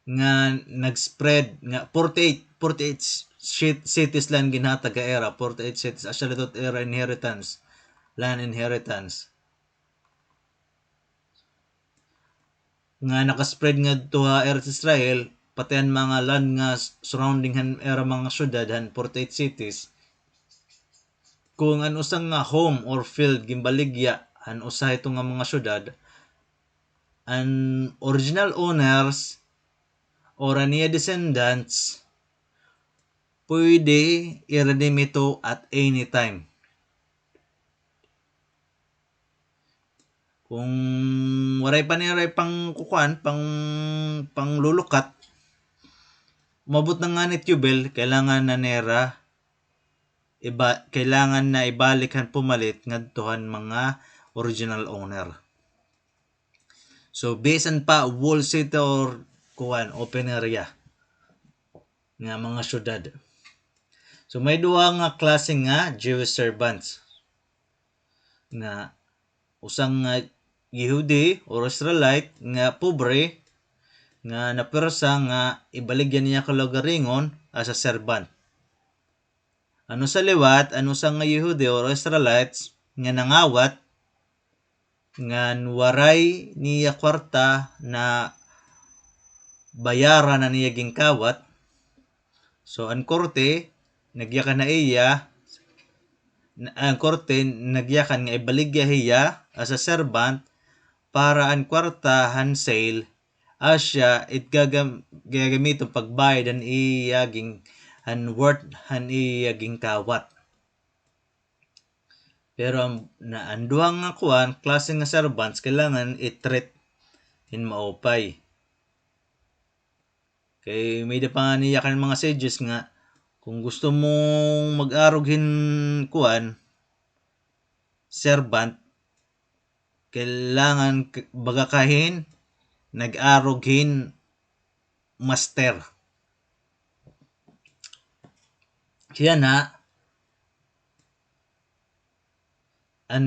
nga nag-spread, nga forty-eight, forty-eight ci-, cities la an ginhatag ha ira, forty-eight cities, asya la ito ha ira inheritance, land inheritance. Nga naka-spread ngadto ha Eretz Israel, pati an mga land nga s-, surrounding han ira mga syudad, han forty-eight cities. Kung an usa nga home or field ginbaligya han usa hito nga mga syudad, an original owners or an iya descendants, pwede i-redeem ito at any time. Kung waray pa nira pangkukuan, pang-, panglulukat, umabot na ngani it Yubel, kailangan na nira iba-, kailangan na ibalik han pumalit ngadto han mga original owner. So, bisan pa walled city or kuan, open area nga mga syudad. So, may duha nga klase nga Jewish servants. Nga usa nga Yehudi or Israelite nga pobre nga napwersa nga ibaligya niya kalugaringon as a servant. An usa liwat, an usa nga Yehudi or Israelites nga nangawat, ngan waray niya kwarta na bayaran an iya ginkawat. So, an korte, nagyakan ha iya, na-, an korte, nagyakan nga ibaligya hiya as a servant para an kwarta han sale, asya it gagam-, gagamiton pagbayad han iya gin-, han worth han iya ginkawat. Pero an, na, an duha nga kuan, klase nga servants, kailangan i-treat hin maupay. Kay may-ada pa ngani iya kan mga sages nga, kung gusto mong mag-arog hin kuan, servant, kailangan k-, baga ka hin nag-arog hin master. Siya na, an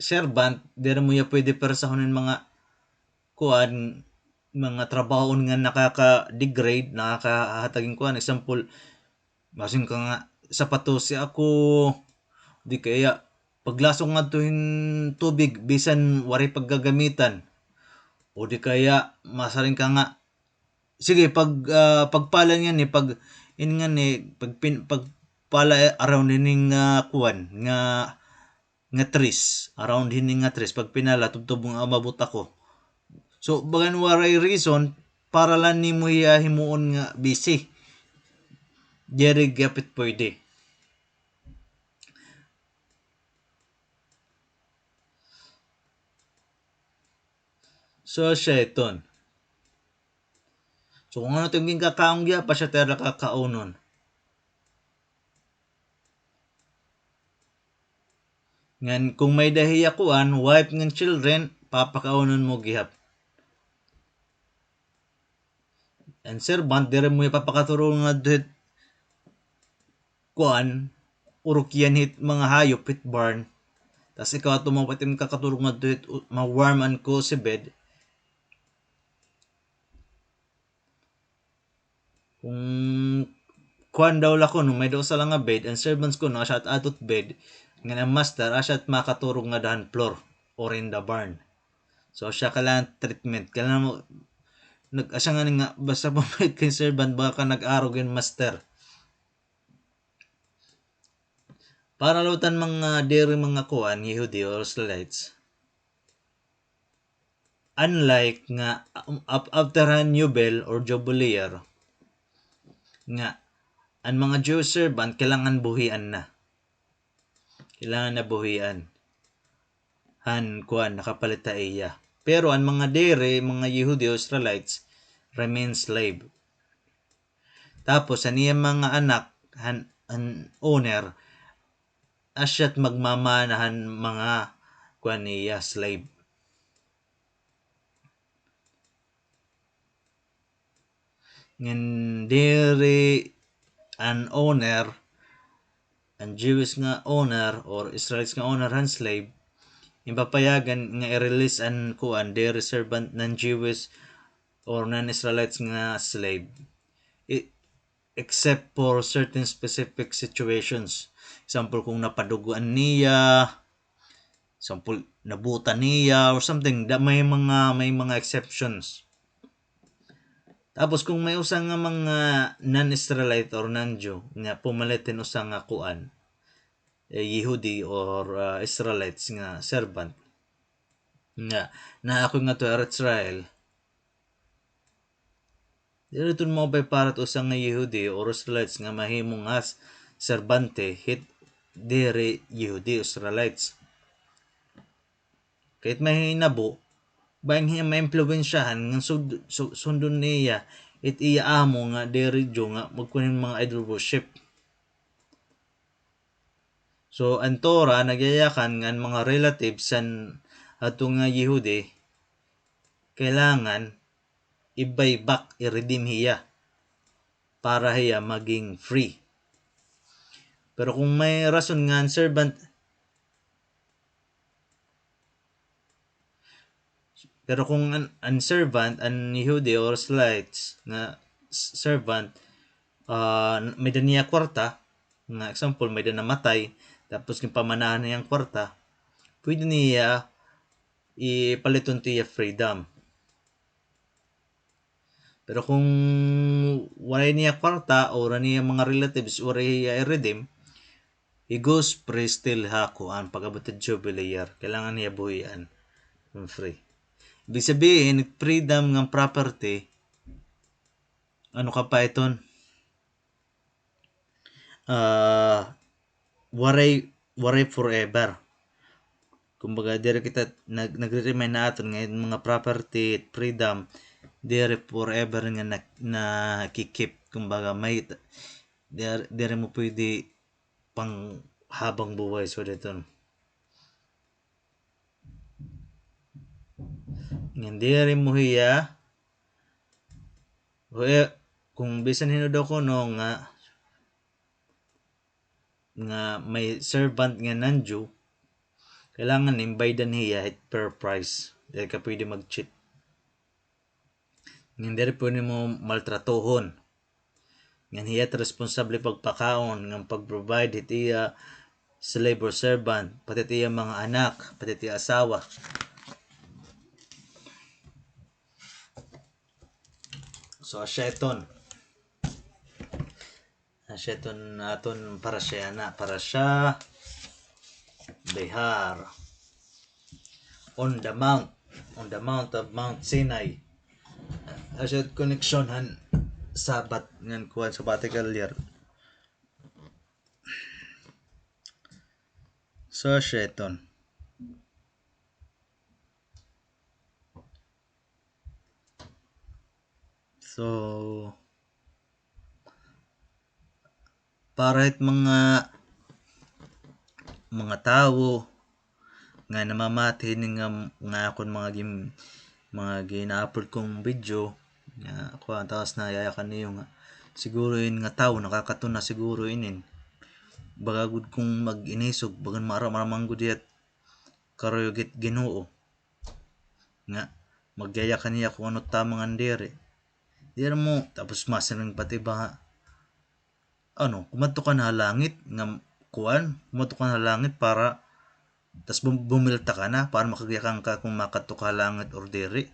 servant, diri mo iya pwede persahon hin mga kuan, mga trabahoon nga nakaka-degrade, nakakahatag hin kuan. Example, masiring ka nga, sapatosi ako, di kaya, paglasok ngadto hin tubig, bisan waray paggagamitan. O di kaya, masiring ka nga, sige, pag, ah, pagpala ngani, pag, in ngani, pag pin-, pagpala around hini nga kuan, nga, nga trees, around hini nga trees, pag pinala, tubtob nga umabot ako. So, bagan waray reason, para la nimo hiya himuon nga busy. Diri gihap it pwede. So, siya iton. So, kung ano it imo ginkakaon gihap, asya it ira kakaunon. Ngan kung may-ada hiya kuan, wife ngan children, papakaunon mo gihap. An servant, diri mo iya papakaturog ngadto hit kuan, urukyan hit mga hayop hit barn. Tas ikaw ato mo pati makakaturog ngadto hit u-, ma-warm an cozy bed. Kung kuan daw la kuno, may-ada usa la nga bed, an servants kuno, asya it adto it bed, ngan an master, asya it makaturog ngada han floor or in the barn. So, asya kailangan treatment. Kailangan mo, nag-, asya ngani nga, basta pamahit kay servant, baka nag-arog hin master. Para la it an mga diri mga kuan, Yehudi or Israelites. Unlike nga, um, af-, after han Yubel or Jubilee year, nga an mga Jewish servant kailangan buhian na. Kailangan na buhian. Han kuan, nakapalit ha iya. Pero an mga diri, mga Yehudi o Israelites, remain slave. Tapos, an iya mga anak, han, han owner, asya it magmamana han mga kuan niya, slave. Ngan diri an owner, an Jewish nga owner or Israelites nga owner han slave, ginpapayagan nga i-release an kuan, diri servant, non-Jewish or non-Israelites nga slave. I-, except for certain specific situations. Example, kung napadugoan niya, example, nabuta niya or something, da-, may mga, may mga exceptions. Tapos, kung may usa nga mga non-Israelite or non-Jew nga pumalit hin usa nga kuan, eh, Yehudi or, ah, Israelites nga servant, nga, naa ako ngadto ha Eretz Israel, diri iton maupay para it usa nga Yehudi or Israelites nga mahimo nga s-, serbante hit diri Yehudi, Israelites. Kay it mahinabo, bangin hiya maimpluwensyahan nga sud-, su-, sundon niya it iya amo nga diri Jew nga magkuan hin mga idol worship. So, an Torah nagyayakan nga an mga relatives han adto nga Yehudi, kailangan i-buy back, i-redeem hiya para hiya maging free. Pero kung may rason nga an servant, pero kung an, an servant, an Yehudi or Israelites nga s-, servant, ah, may-ada niya kwarta, nga example, may-ada namatay, tapos ginpamanahan niya an kwarta, pwede niya ipaliton it iya freedom. Pero kung waray niya kwarta o waray niya mga relatives, waray hiya i-redeem, he goes free still ha kuan, pag-abot ha Jubilee year. Kailangan niya buhian. Free. Ibig sabihin, freedom ngan property, ano ka pa iton? Ah, waray, waray forever. Kumbaga, diri kita nag-, nagre-remind ha aton nga it mga property, freedom, diri forever nga na, nakikip, kumbaga, may, diri, diri mo pwede panghabang buhay, so dito. Ngan diri mo hiya, kung bisan hin-o daw kuno nga, nga may servant nga non-Jew, kailangan imbaydan hiya hit fair price. Diri ka pwede mag-cheat. Ngan diri pwede mo maltratohon. Ngan hiya it responsable pagpakaon, ngan pag-provide hit iya slave or servant, pati it iya mga anak, pati it iya asawa. So, asya iton. Asya iton aton parasha yana, parasha Behar. On the mount, on the mount of Mount Sinai. Asya it connection han Sabbath ngan kuan, Sabbatical year. So, asya iton. So, para hit mga, mga tawo nga namamati hini nga, nga akon mga gin-, mga gin-upload kong video, nga kuan, tapos nayayakan niyo nga siguro in nga tawo nakakatuna siguro inin. Baga gud kong mag-inisog, bagan mara-, maraman gud it karuyag it Ginoo. Nga, magyaya ka niya kung ano tama ngan diri. Diri mo, tapos masiring pa it iba nga, ano, kumadto ka na ha langit, nga, kuan, kumadto ka na ha langit para, tas bum-, bumilta ka na, para makagyakan ka kung makadto ka ha langit or diri.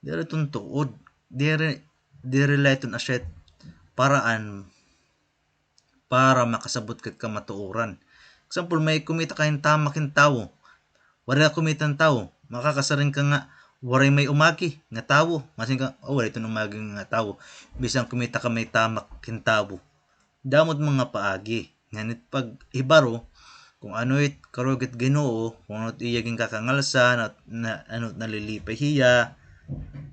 Diri iton tuod. Diri, diri la iton asya it paraan para makasabot ka hit kamatuoran. Example, may kumita ka hin tamak hin tawo. Waray la kumita hin tawo. Makakasiring ka nga, waray may umagi nga tawo. Masiring ka, "Oh, waray iton umagi nga tawo." Bisan kumita ka may tamak hin tawo. Damo it mga paagi. Ngan it paghibaro, kung ano it karuyag it Ginoo, kung ano it iya ginkakangalsan, at na, ano it nalilipay hiya,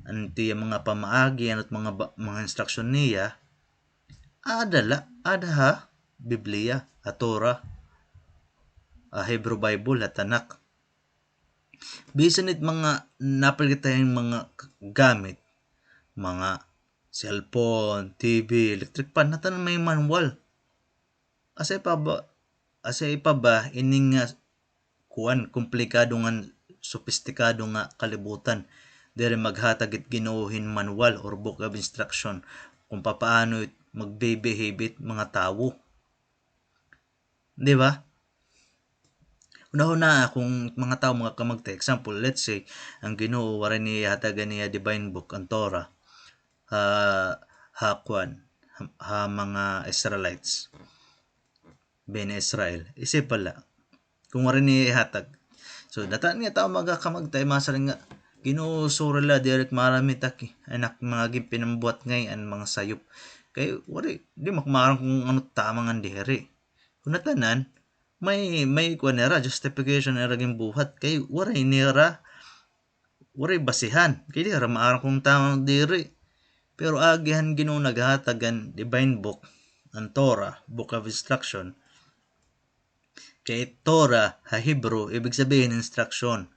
ano it iya mga pamaagi, ano it mga ba-, mga instruction niya, ada la, ada ha Biblia, ha Torah, ha Hebrew Bible, ha Tanakh. Bisan it mga napalgitan nga mga k-, gamit, mga cellphone, T V, electric fan, ngatanan may manual. Asya pa ba, asya pa ba ini nga kuan, komplikado ngan sopistikado nga kalibutan. Diri maghatag it Ginoo hin manual or book of instruction kung papaano it magbe-behave it mga tawo. Di ba? Hunahunaa kung mga tawo, mga kamagtay, example, let's say, an Ginoo waray niya ihatagan niya divine book, an Torah, ha, ha kuan, ha, ha mga Israelites, Bene Israel. Isip pa la, kung waray niya ihatag. So, ngatanan nga tawo, mga kamagtay, masiring nga, "Ginoo, sorry la, diri ak maaram it ak, an ak mga ginpinambuhat ngay-an mga sayop." Kay waray, di man ak maaram kung ano tama ngan diri. Kun ngatanan, may, may kuan nira, justification nira ginbuhat. Kay waray nira, waray basihan. Kay diri nira maaram kung tama ngan diri. Pero agi han Ginoo naghatag han divine book, an Torah, book of instruction. Kay Torah, ha Hebrew, ibig sabihin, instruction.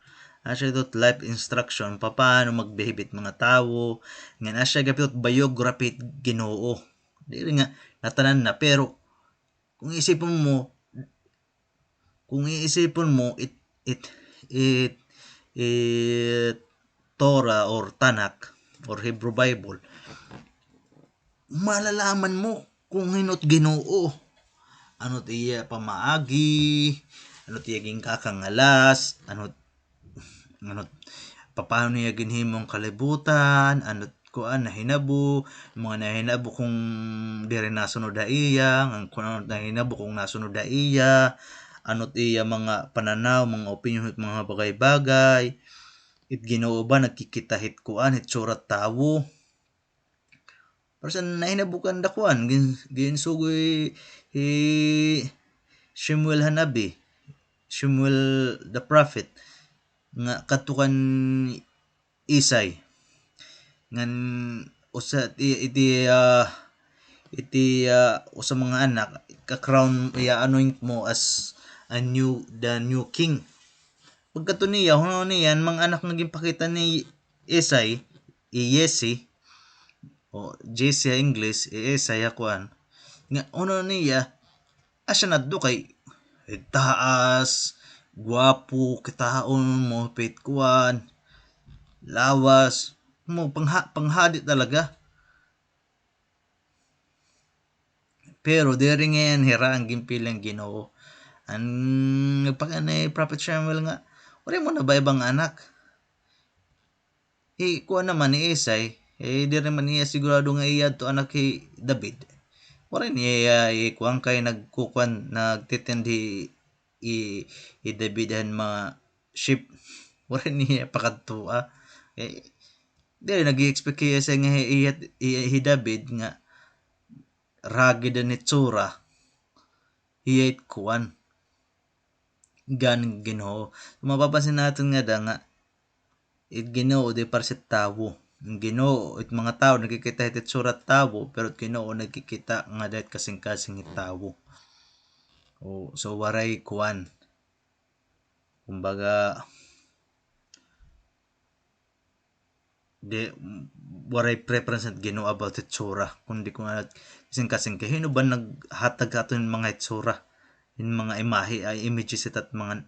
Asya ito, life instruction, papaano magbehave it mga tawo. Ngan asya gihap it biography it Ginoo. Diri nga, ngatanan na, pero kung iisipon mo, kung iisipon mo, it, it, it, it Torah or Tanakh or Hebrew Bible, malalaman mo kung hin-o it Ginoo. Ano it iya pamaagi, ano it iya ginkakangalas, ano, ano, papaano niya ginhimo an kalibutan, ano it kuan, nahinabo, mga nahinabo kung diri nasunod ha iya, ngan kun ano nahinabo kung nasunod ha iya, ano it iya mga pananaw, mga opinyon, mga bagay-bagay. It Ginoo ba nagkikita hit kuan, hit tsura tawo? Pero sa nahinabo kan dakuan, gin-, ginsugo hi, hi Shemuel Hanabi, Shemuel the prophet, nga kadto kan Isay. Ngan usa iti, iti, ah, iti, ah, usa mga anak, ka-crown, i-anoint mo as a new, the new king. Pagkadto niya, hunahunaon niya, an mga anak nga ginpakita ni Isay, i Jesse, o Jesse ha English, i Isay ha kuan. Nga, hunahunaon niya, asya na adto kay taas, gwapo, kitaon, mahupit kuan, lawas, mo, pangha-, panghadi talaga. Pero diri ngay-an hira an ginpili han Ginoo. An nagpakita ni Prophet Samuel nga, "Waray mo na ba ibang anak?" Hi kuan naman, hi Isay, eh, diri man niya sigurado nga iya adto anak hi David. Waray niya, eh, kuan kay nagkukuan, nagtitend hi, hi, hi David han mga sheep. Waray niya pakadtoa. Eh, diri nag-i-expect hi Isay nga hi, hi, hi, hi David nga rugged an itsura. Hiya it kuan. Gan Ginoo. Mapapansin naton ngada nga it Ginoo di pareho hit tawo. It Ginoo, it mga tawo nagkikita hit itsura hit tawo, pero it Ginoo nagkikita ngada hit kasingkasing hit tawo. O, so, waray kuan. Kumbaga, di, waray preference it Ginoo about hitsura, kundi kun ano, kasingkasing kay hin-o ba naghatag ha aton hin mga hitsura, hin mga imahe, ay, images hit at mga,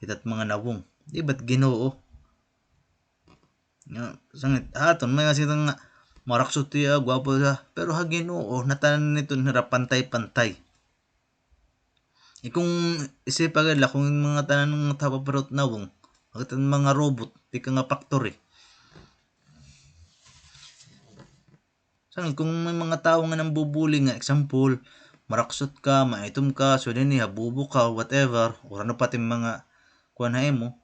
hit at mga nawong. Di ba it Ginoo? Nga, sangit, ha aton, may nga sila nga, maraksot hiya, gwapo hiya, pero ha Ginoo, natanan niton hira pantay-pantay. Ikon isipa gad la kon mga tanan nga tawo pareho hit nawong, mga robot, tikang nga factory. Sanglit kon may mga tawo nga nambubuli nga, example, maraksot ka, maitom ka, so dinhi habubo ka, whatever, or ano pa it mga kuan ha imo,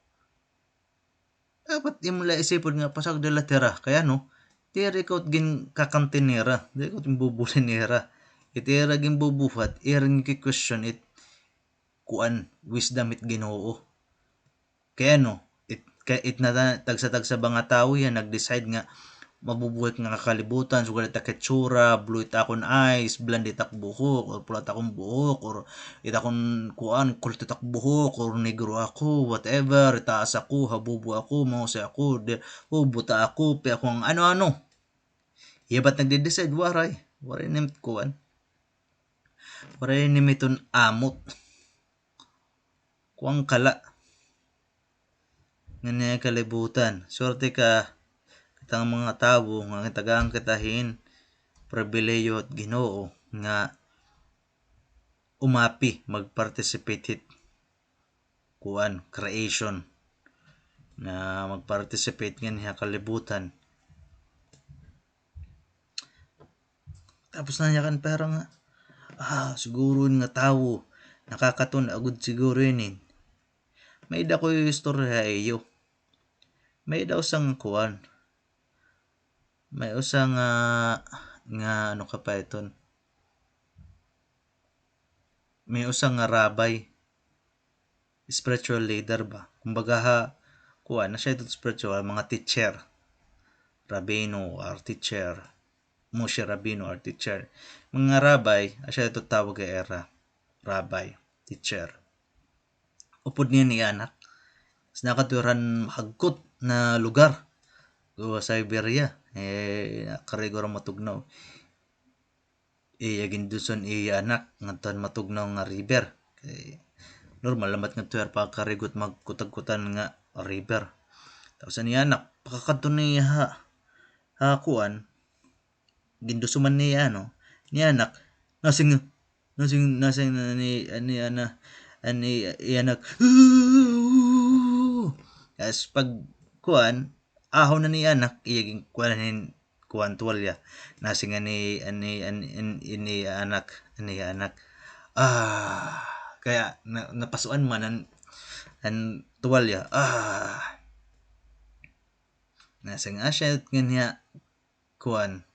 dapat imo la isipon nga pasagda la it ira. Kay ano, diri ikaw it ginkakamti nira, diri ikaw it ginbubuli nira. It ira ginbubuhat, ira ginki-question it kuan, wisdom hit Ginoo. Kay ano, it, kay it na, tagsa-tagsa ba nga tawo hiya nag-decide nga mabubuhat ngada ha kalibutan, sugad it ak hitsura, blue it akon eyes, blonde it ak buhok, or pula it akon buhok, or it akon kuan, kulot it ak buhok, or negro ako, whatever, taas ako, habubo ako, mahusay ako, di, o, buta ako, pi ako nga ano-ano. Hiya ba it nagde-decide? Waray. Waray ini it kuan. Waray ini iton amot. Kuan ka la. Nganhi ha kalibutan. Swerte ka, kita nga mga tawo, nga tagaan kita hin pribilehiyo hit Ginoo, nga umapi, mag-participate hit kuan, creation, nga mag-participate nganhi ha kalibutan. Tapos nanyakan pa hira nga, ah, siguro ini nga tawo, nakakatun-a gud siguro ini. May-ada ako istorya ha iyo. May-ada usa nga kuan. May usa nga, nga ano ka pa iton. May usa nga rabbi. Spiritual leader ba? Kumbaga ha, kuan, asya ito spiritual, mga teacher. Rabino or teacher. Moshe Rabino or teacher. Mga rabbi, asya ito tawag ha ira. Rabbi, teacher. Upod niya an iya anak. Nakadto hira han mahagkot na lugar. Sa Siberia. Eh, nakarigo hira matugnaw. Iya ginduson iya anak ngadto han matugnaw nga river. Kay normal la man ngadto hira pakarigo hit mahagkot-hagkotan nga river. Tapos an iya anak, pakakadto niya ha, ha kuan, ginduso man niya, ano, niya anak, nasing, nasing, nasing, ani, ani, ana, ani, iya anak, tapos pag, kuan, ahon na ni anak, iya ginkuan hin kuan tuwalya. Nasing ani, ani, ani, an, ini anak, ani anak. Ah, kaya na, napasuan man an, an tuwalya. Ah. Nasing asya nganhi ha kuan,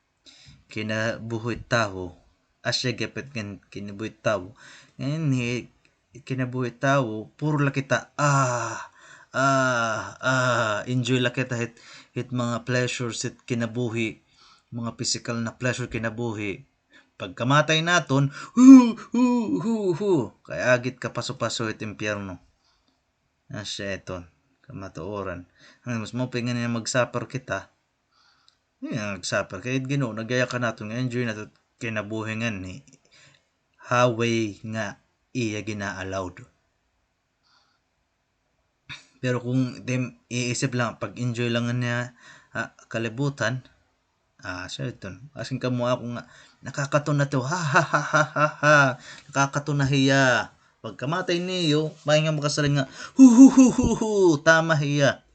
kinabuhi tawo. Asya gihap it ngan kinabuhi tawo. Nganhi kinabuhi tawo, puro la kita, ah, ah, ah, enjoy la kita hit, hit mga pleasures hit kinabuhi, mga pisikal na pleasure kinabuhi. Pagkamatay naton, hu, hu, hu, hu. Kay agi it kapaso-paso hit impyerno. Asya iton, kamatuoran. An mas maupay ngani nga mag-suffer kita. Adi nga nag-suffer kay it Ginoo nagyayakan naton nga enjoy naton kinabuhi ngani ha way nga iya gina-allowed. Pero kon iisip la, pag-enjoy la ngani ha kalibutan, ah, asya iton. Asking kamo ako nga, nakakatuna ito, ha, ha, ha. Nakakatuna hiya. Pagkamatay niyo, maayo nga makasiring nga, hu, hu, hu, hu, hu, tama hiya.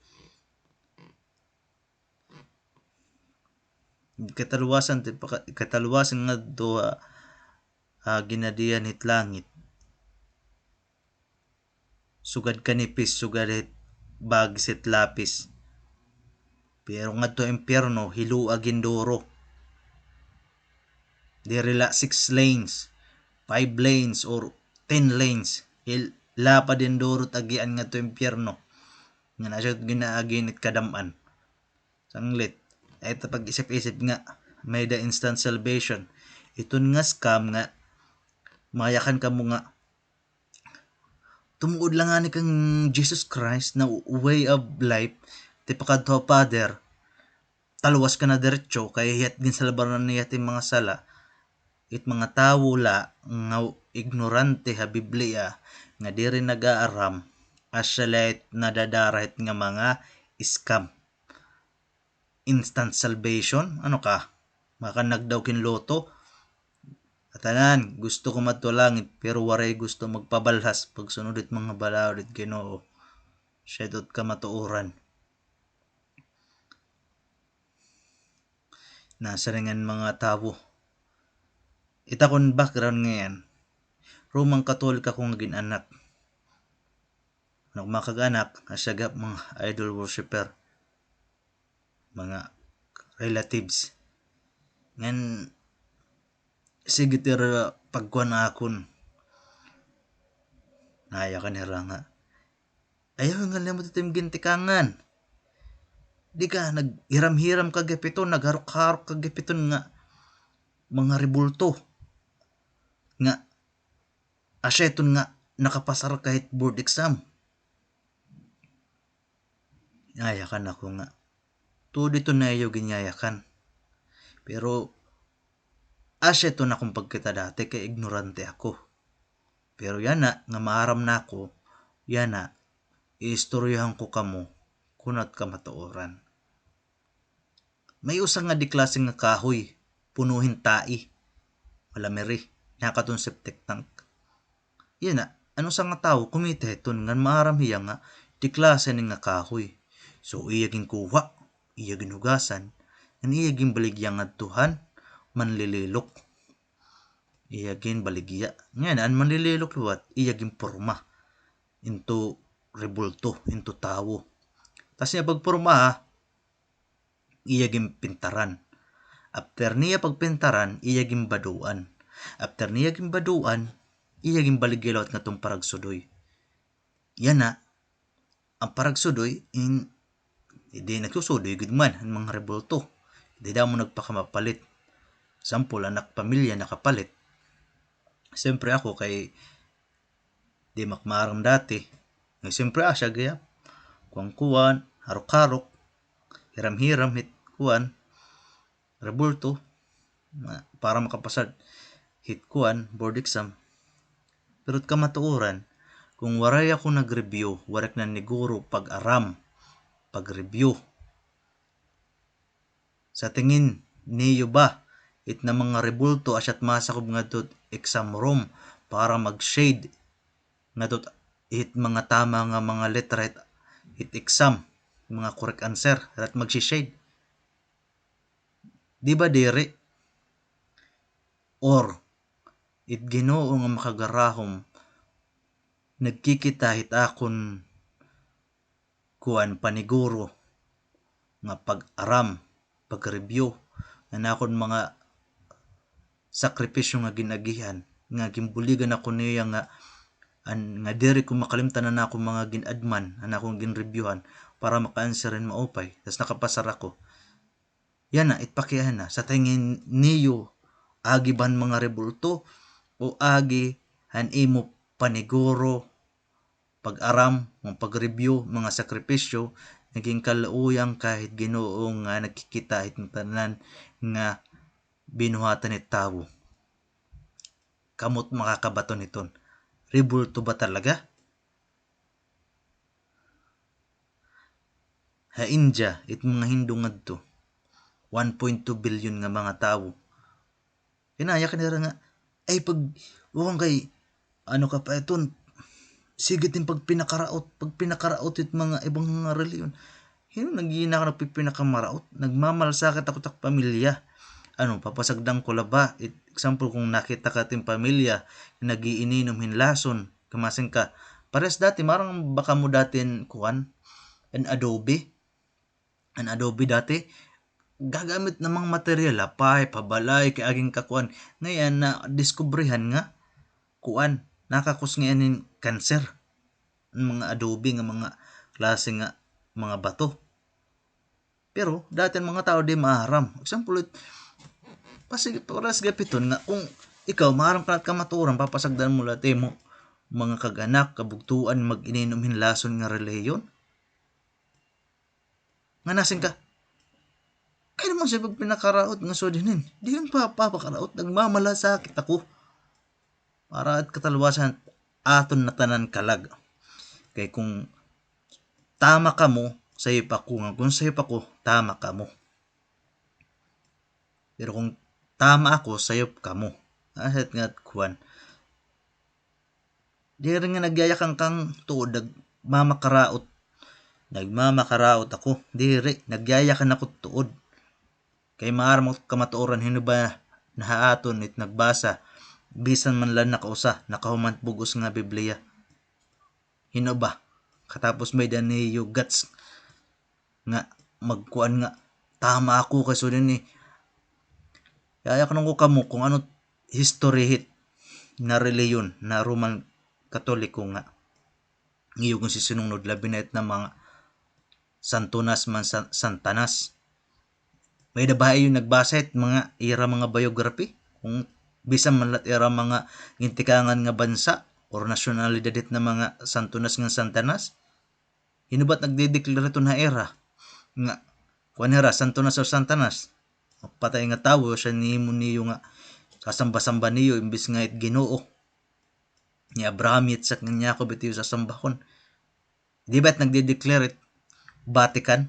Kataluwasan, ti paka-, kataluwasan ngadto ha, ha ginadian hit langit. Sugad kanipis, sugad hit bagis hit lapis. Pero ngadto ha impyerno, hiloa ginduro. Diri la six lanes, five lanes, or ten lanes. Hil-, lapad ginduro it agian ngadto ha impyerno. Ngan asya ginaagi hit kadam-an. Sanglit. Ay, ta pag-isip-isip nga, may-ada instant salvation. Iton nga scam nga, mayakan kamo nga, tumuod la ngani kan Jesus Christ na way of life, tipakadto ha Father, taluwas ka na diretso, kay hiya't ginsalbar na niya it mga sala. It mga tawo la nga ignorante ha Biblia, nga diri nag-aaram, asya la it nadadara hit nga mga scam. Instant salvation? Ano ka? Makanagdaw kin lotto? Ngatanan, gusto ko madto langit, pero waray gusto magpabalhas pagsunod hit mga balaod hit Ginoo. Asya ito it kamatuoran. Nasiring an mga tawo. It akon background ngay-an. Roman Catholic ako nga gin-anak. An akon mga kag-anak, asya gihap mga idol worshipper. Mga relatives. Ngan, sige it ira pagkuan akon. Nayakan hira nga, ayaw nga limot it im gintikangan. Di ka, naghiram-hiram ka gihap iton, nagharok-harok ka gihap iton nga mga rebulto. Nga, asya iton nga nakapasar ka hit board exam. Yayakan ako nga, tuod iton nga iyo ginyayakan. Pero, asya iton akon pagkita dati kay ignorante ako. Pero yana, nga maaram na ako, yana, iistoryahan ko kamo, kun ano it kamatuoran. May usa nga di klase nga kahoy, puno hin tai. Malamiri, nakaton septic tank. Yana, an usa nga tawo, kumita hiton, ngan maaram hiya nga, di klase ini nga kahoy. So, iya ginkuha, iya ginhugasan, ngan iya ginbaligya ngadto han manlililok. Iya ginbaligya. Ngan, an manlililok liwat, iya ginporma into rebulto, into tawo. Tas niya pagporma, ha, iya ginpintaran. After niya pagpintaran, iya ginbaduan. After niya ginbaduan, iya ginbaligya liwat ngadton paragsudoy. Yana, an paragsudoy, in, di nagsusudoy gud man an mga rebulto. Di damo nagpakamapalit. Sampol, an ak pamilya nakapalit. Siyempre ako kay di ak maaram dati. Nga siyempre, ah, asya gihap. Kuan-kuan, harok-harok, hiram-hiram hit kuan, rebulto, na, para makapasar hit kuan, board exam. Pero it kamatuoran, kon waray ako nag-review, waray ak naniguro pag-aram, pag-review. Sa tingin niyo ba, it na mga rebulto asya't masakob ngadto hit exam room para mag-shade ngadto hit mga tama nga mga letra hit, hit exam, mga correct answer, hira't magsi-shade? Di ba diri? Or, it Ginoo nga makagarahom, nagkikita hit akon kuan, paniguro, nga pag-aram, pag-review, nga an akon mga sakripisyo nga gin-agihan, nga ginbuligan ako niya nga an, nga diri ko makalimtan an akon mga gin-adman, an akon gin-reviewhan, para maka-answer hin maupay. Tas nakapasar ako. Yana, it pakiana, sa tingin niyo, agi ba han mga rebulto o agi han imo paniguro, pag-aram, mga pag-review, mga sakripisyo, nga ginkaluoyan ka hit Ginoo nga nagkikita hit tanan nga binuhatan hit tawo? Kamo it makakabaton hiton. Rebulto ba talaga? Ha India, it mga Hindu ngadto, one point two billion nga mga tawo. Kinayakan nira nga, ay, pag, kuan kay, ano ka pa iton, sige it im pagpinakaraot, pagpinakaraot it mga ibang nga relihiyon. Hin-o nga ginhinakan nagpipinakamaraot? Nagmamalasakit ako hit ak pamilya. Ano, papasagdan ko la ba? It, example, kon nakita ka hit im pamilya, nag-iininom hin lason, kay masiring ka, parehas dati, maaram ba kamo dati hin kuan, hin adobe. An adobe dati, gagamit namang material, ha pipe, ha balay, kay agi nga kakuan. Ngay-an, nadiskubrihan nga, kuan, nakakos ngay-an hin cancer. An mga adobe nga mga klase nga mga bato. Pero, dati an mga tawo di maaram. Example, it, pasig-, parehas gihap hiton nga, kon ikaw, maaram ka na hit kamatuoran, papasagdan mo la it imo mga kag-anak, kabugtoan, mag-ininom hin lason nga relihiyon. Nga nasiring ka, kay naman siya pagpinakaraot nga sud hinin. Di yun pa, papakaraot, nagmamalasakit ako. Para it katalwasan, aton na tanan kalag. Kay kon tama kamo, sayop ako, nga kon sayop ako, tama kamo. Pero kon tama ako, sayop kamo. Asya it nga kuan. Diri nga nagyayakan kang tuod, nagmamakaraot. Nagmamakaraot ako. Diri, nagyayakan ako tuod. Kay maaram ako kamatuoran, hin-o ba na ha aton it nagbasa, bisan man la nakausa, nakahuman bug-os nga Biblia. Hin-o ba? Katapos may-ada niyo guts nga magkuan nga, tama ako kay sud hini. Yayaknon ko kamo kon ano history hit na relihiyon na Roman Katoliko nga iyo ginsisinunod, labi na it na mga Santonas man, San-, Santanas. May-ada ba ha iyo nagbasa it mga ira mga biography? Kon bisan man la it ira mga gintikangan nga bansa or nasyonalidad hit na mga Santonas ngan Santanas? Hin-o ba it nagde-declare hiton ha ira nga, kuan hira, Santonas or Santanas? Patay nga tawo, asya nimo niyo nga sasamba-samba niyo, imbis nga it Ginoo. Ni Abraham, Yitzhak, ngan Yaakov it iyo sasambahon. Di ba it nagde-declare it Vatican?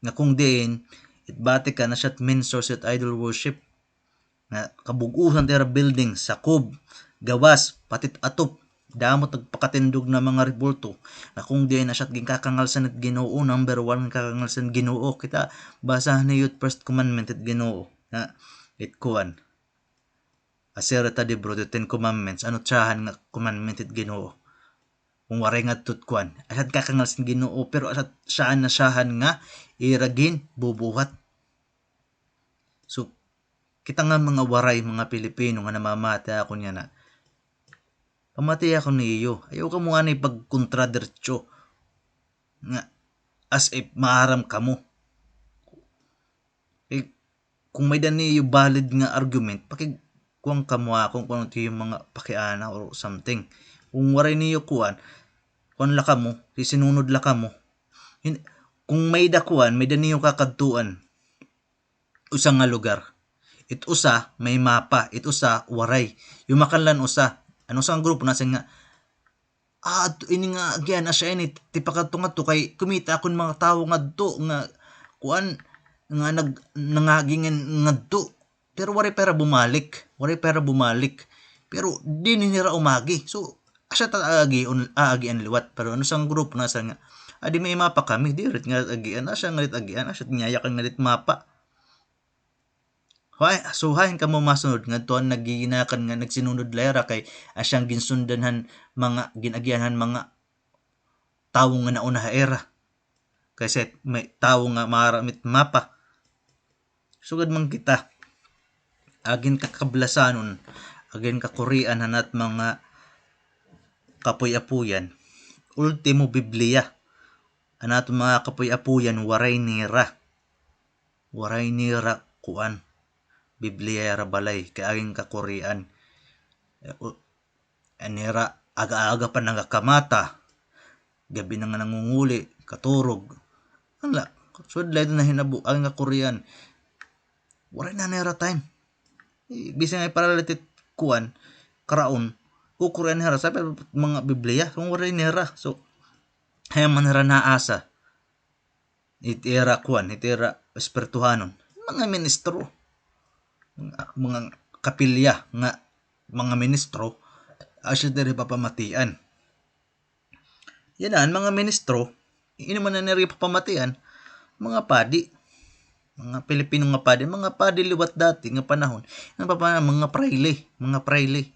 Nga kon diin, it Vatican, asya it main source it idol worship. Nga kabug-osan it ira building, sakob, gawas, pati it atop, damo it nagpakatindog na mga rebulto. Nga kon diin, asya it ginkakangalsan it Ginoo, number one nga kakangalsan it Ginoo. Kita, basahan niyo it first commandment it Ginoo. Nga, it kuan. Aseret hadibro, the Ten Commandments. Ano it syahan nga commandment it Ginoo? Kon waray ngadto it kuan. Asya it kakangalsan it Ginoo, pero asya it syahan na syahan nga ira ginbubuhat. So, kita nga mga Waray, mga Pilipino nga namamati ha akon yana, pamati ako niyo. Ayaw kamo anay pagkontradiretso nga as if maaram kamo. Eh, kon may-ada niyo valid nga argument, pakig-, kuan kamo ha akon kon ano it iyo mga pakiana or something. Kon waray niyo kuan, kuan la kamo, sisinunod la kamo. Hin-, kon may-ada kuan, may-ada niyo kakadtuan usa nga lugar. It usa, may mapa. It usa, waray. Yumakan la an usa. An usa nga grupo nasiring nga, "Ah, adto ini nga agian, asya ini, tipakadto ngadto kay kumita akon mga tawo ngadto nga, kuan, nga nag-, nangagi ngan-, ngadto." Pero waray pa hira bumalik. Waray pa hira bumalik. Pero dinhi hira umagi. So, asya ta aagion, aagian liwat. Pero an usa nga grupo nasiring nga, "Adi may mapa kami, diri it nga agian, asya nga it agian, asya it nyayakan nga it mapa." Hay, so hain kamo masunod ngadto an nagiginakan nga nagsinunod la hira kay asya an ginsundan han mga gin-agian han mga tawo nga nauna ha ira. Kay sa may tawo nga maaram it mapa. Sugad man kita, agin kakablasanon, agin kakurian han at mga kapoy-apoyan, ultimo Biblia. An aton mga kapoy-apoyan, waray nira. Waray nira kuan. Biblia ha ira balay, kay aging kakurian. Eh, u-, an ira aga-aga pa nagakamata. Gabi na nga nangunguli, katurog. An la, sud la ito nahinabo, aging kakurian. Waray na nira time. Eh, bisan nga iparalit it kuan, karaon, kukurian nira, sabi, mga Biblia, kung waray nira. So, hain man nira naasa. It ira kuan, it ira espirituhanon. Mga ministro. Mga, mga kapilya nga mga ministro, asya diri papamatian. Yana, an mga ministro, hin-o man an ira papamatian, mga padi. Mga Pilipino nga padi, mga padi liwat dati nga panahon. An papa-, mga prayle, mga prayle.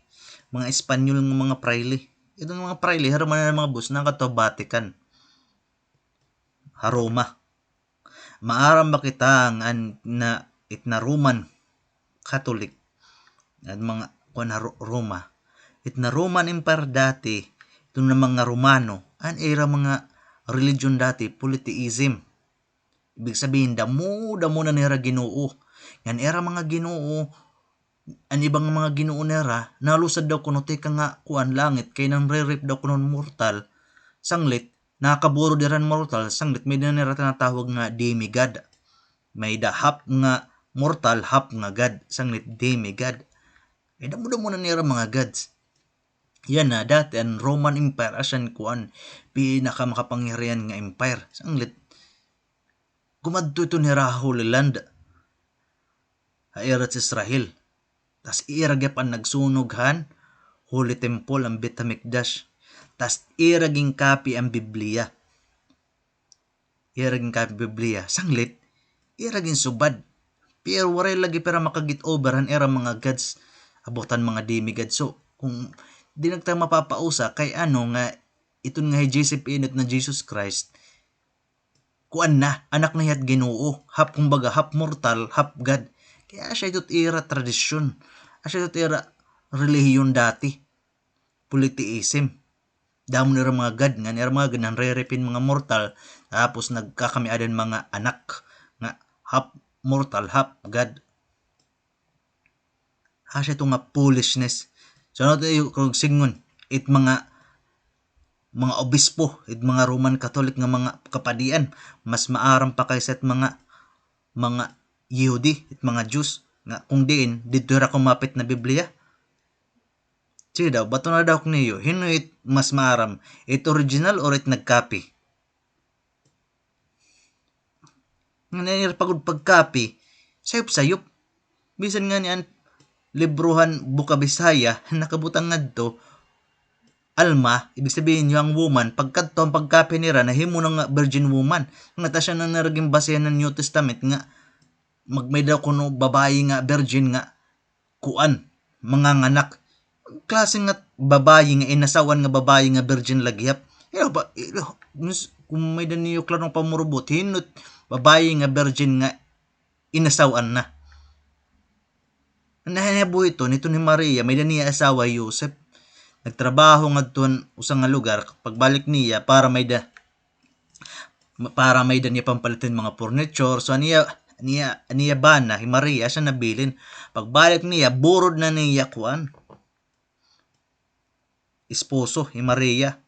Mga Espanyol nga mga prayle. Ito nga mga prayle, ha Roma na mga bus, nakadto Vatican. Ha Roma. Maaram ba kita nga an-, na it na Roman Catholic, an mga kuan ha Ro-, Roma, it na Roman Empire dati, ito na mga Romano, an ira mga religion dati, polytheism. Ibig sabihin, damo, damo na nira ginoo. Ngan ira mga ginoo, an iba nga mga ginoo nira, nalusad daw kuno tikang ha kuan, langit, kay nanre-rape daw kuno mortal, sanglit, nakakaburod ira mortal, sanglit, may-ada nira tinatawag nga demigod. May-ada half nga mortal, half nga god, sanglit demigod. Ay, damo-damo na nira mga gods. Yana, dati an Roman Empire, asya an kuan, pinakamakapangyarihan nga empire. Sanglit, gumadto ito nira ha Holy Land, ha Eretz Israel. Tas ira gihap an nagsunog han Holy Temple, an Beit Hamikdash. Tas ira ginkopy an Biblia. Ira ginkopy Biblia. Sanglit, ira ginsubad. Pero waray lagi pa ira maka-get over han ira mga gods, about han mga demigod. So, kung di na kita mapapausa, kay ano nga, iton nga hi J C P N F na Jesus Christ, kuan na, anak na hiya hit Ginoo, half, kumbaga, half mortal, half God. Kay asya ito it ira tradisyon, asya ito it ira relihiyon dati, polytheism. Damo nira mga god, ngan ira mga god nanre-rape hin mga mortal, tapos nagkakamiadan mga anak nga half mortal, half god. Asya ito nga foolishness. So, ano ito, iyo, kung sidngon, it mga, mga obispo, it mga Roman Catholic nga mga kapadian, mas maaram pa kaysa it mga, mga Yehudi, it mga Jews, nga kung diin, didto hira kumapit na Biblia. Sige daw, bato na daw ko niyo, hin-o it mas maaram, it original or it nag-copy? Ngan an ira pa gud pag-copy, sayop-sayop. Bisan ngani an libro han Book of Isaiah, nakabutang ngadto, Alma, ibig sabihin, young woman, pagkadto an pag-copy nira, nahimo na nga virgin woman. Nga ta siya na nira ginbasehan han New Testament nga mag-, may-ada kuno babayi nga virgin nga kuan, manganganak. Klase nga babayi nga inasawan nga babayi nga virgin la gihap. Pero ba, ilo, mis-, kung may-ada niyo klarong pamurubot, hin-o it babayi nga virgin nga inasawan na. An nahinabo iton, iton hi Maria, may-ada niya asawa hi Joseph. Nagtrabaho ngadto han usa nga lugar, pagbalik niya, para may-ada ma-, para may-ada niya pampalit hin mga furniture. So, an iya, an iya, an iya bana, hi Maria, asya nabilin. Pagbalik niya, burod na niya kuan, esposo, hi Maria.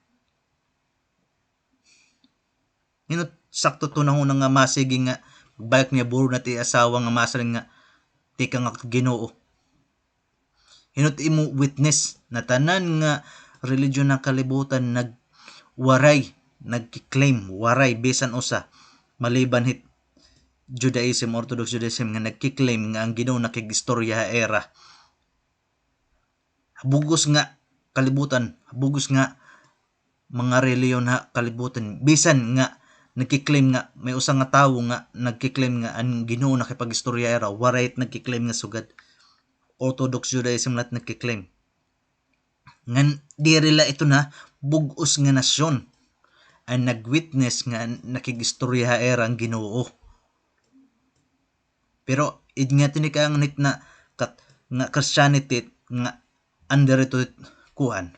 Hin-o it sakto it hunahuna nga masigi nga pagbalik niya, burod na it iya asawa nga masiring nga tikang ha Ginoo. Hin-o it imo witness na tanan nga religion ha kalibutan nag-, waray nagki-claim, waray bisan usa, maliban hit Judaism, Orthodox Judaism, nga nagki-claim nga an Ginoo nakig-istorya ha ira. Bug-os nga kalibutan, bug-os nga mga relihiyon ha kalibutan, bisan nga nagki-claim nga may usa nga tawo nga nagki-claim nga an Ginoo nakipag-istorya ha ira, waray it nagki-claim nga sugad. Orthodox Judaism la it nagki-claim. Ngan diri la ito na bug-os nga nasyon an nag-witness nga nakig-istorya ha ira an Ginoo. Pero it nga tinikaangit na kat-, nga Christianity nga under ito kuan,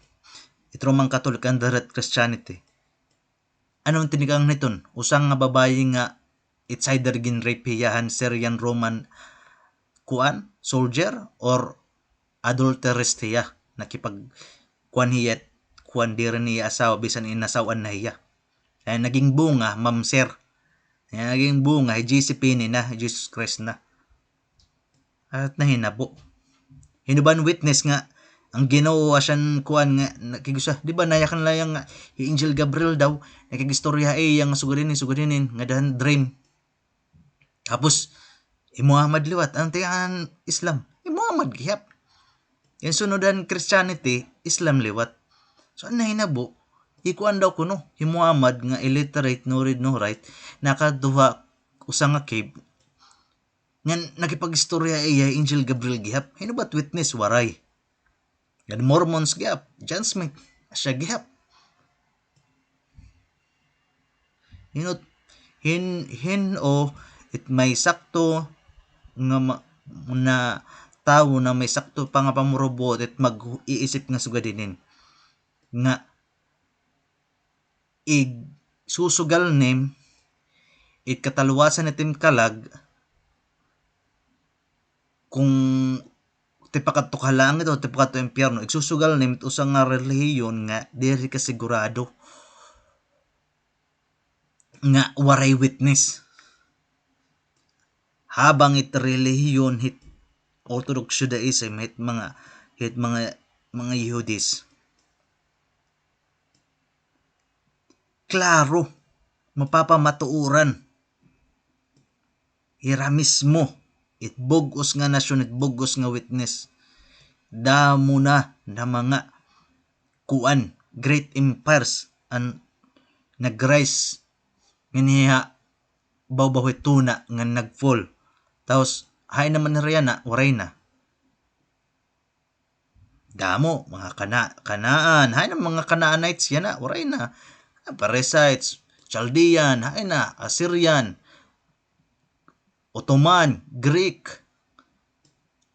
it Roman Catholic and the Christianity. Ano an tinikang hiton? Usa nga babayi nga it's either gin-rape hiya han Syrian Roman kuan, soldier, or adulteress hiya. Nakipag-, kuan hiya, kuan diri niya asawa, bisan inasawan na hiya. Ay, naging bunga, mamzer. Ay, naging bunga, hi J C Penney na, hi Jesus Christ na. At nahinabo. Hino ba an witness nga, an Ginoo asya an kuan nga, nakig-usa, di ba, nayakan la hiya nga, hi Angel Gabriel daw, nakig-istorya ha iya nga sugad hini, sugad hini, nga dahan dream. Tapos, hi Muhammad liwat, an tiyan Islam, hi Muhammad gihap. An sunod an Christianity, Islam liwat. So, an nahinabo, hi kuan daw kuno, hi Muhammad nga illiterate, no read, no write, nakadto ha usa nga cave, nga nakipag-istorya iya, Angel Gabriel gihap. Hino ba it witness? Waray. Ngan Mormons gihap, John Smith, asya gihap. Hino, hin-, hin-o it may sakto nga ma-, na tawo na may sakto pa nga pamurubot it mag-iisip nga sugad hinin. Nga igsusugal nim it katalwasan it im kalag, kon tipakadto ka ha langit o tipakadto ha impyerno, igsusugal nim it usa nga relihiyon nga diri ka sigurado, nga waray witness. Habang it relihiyon hit Orthodox Judaism, hit mga, hit mga, mga Yehudis, klaro, mapapamatuoran. Hira mismo, it bug-os nga nasyon, it bug-os nga witness. Damo na, na mga kuan, great empires an nag-rise nganhi ha bawbaw hit tuna nga nag-fall. Tapos, hain naman hira yana, waray na. Damo, mga Kana-, Kanaan. Hain an mga Canaanites yana, waray na. Perizzites, Chaldean, hain na, Assyrian, Ottoman, Greek,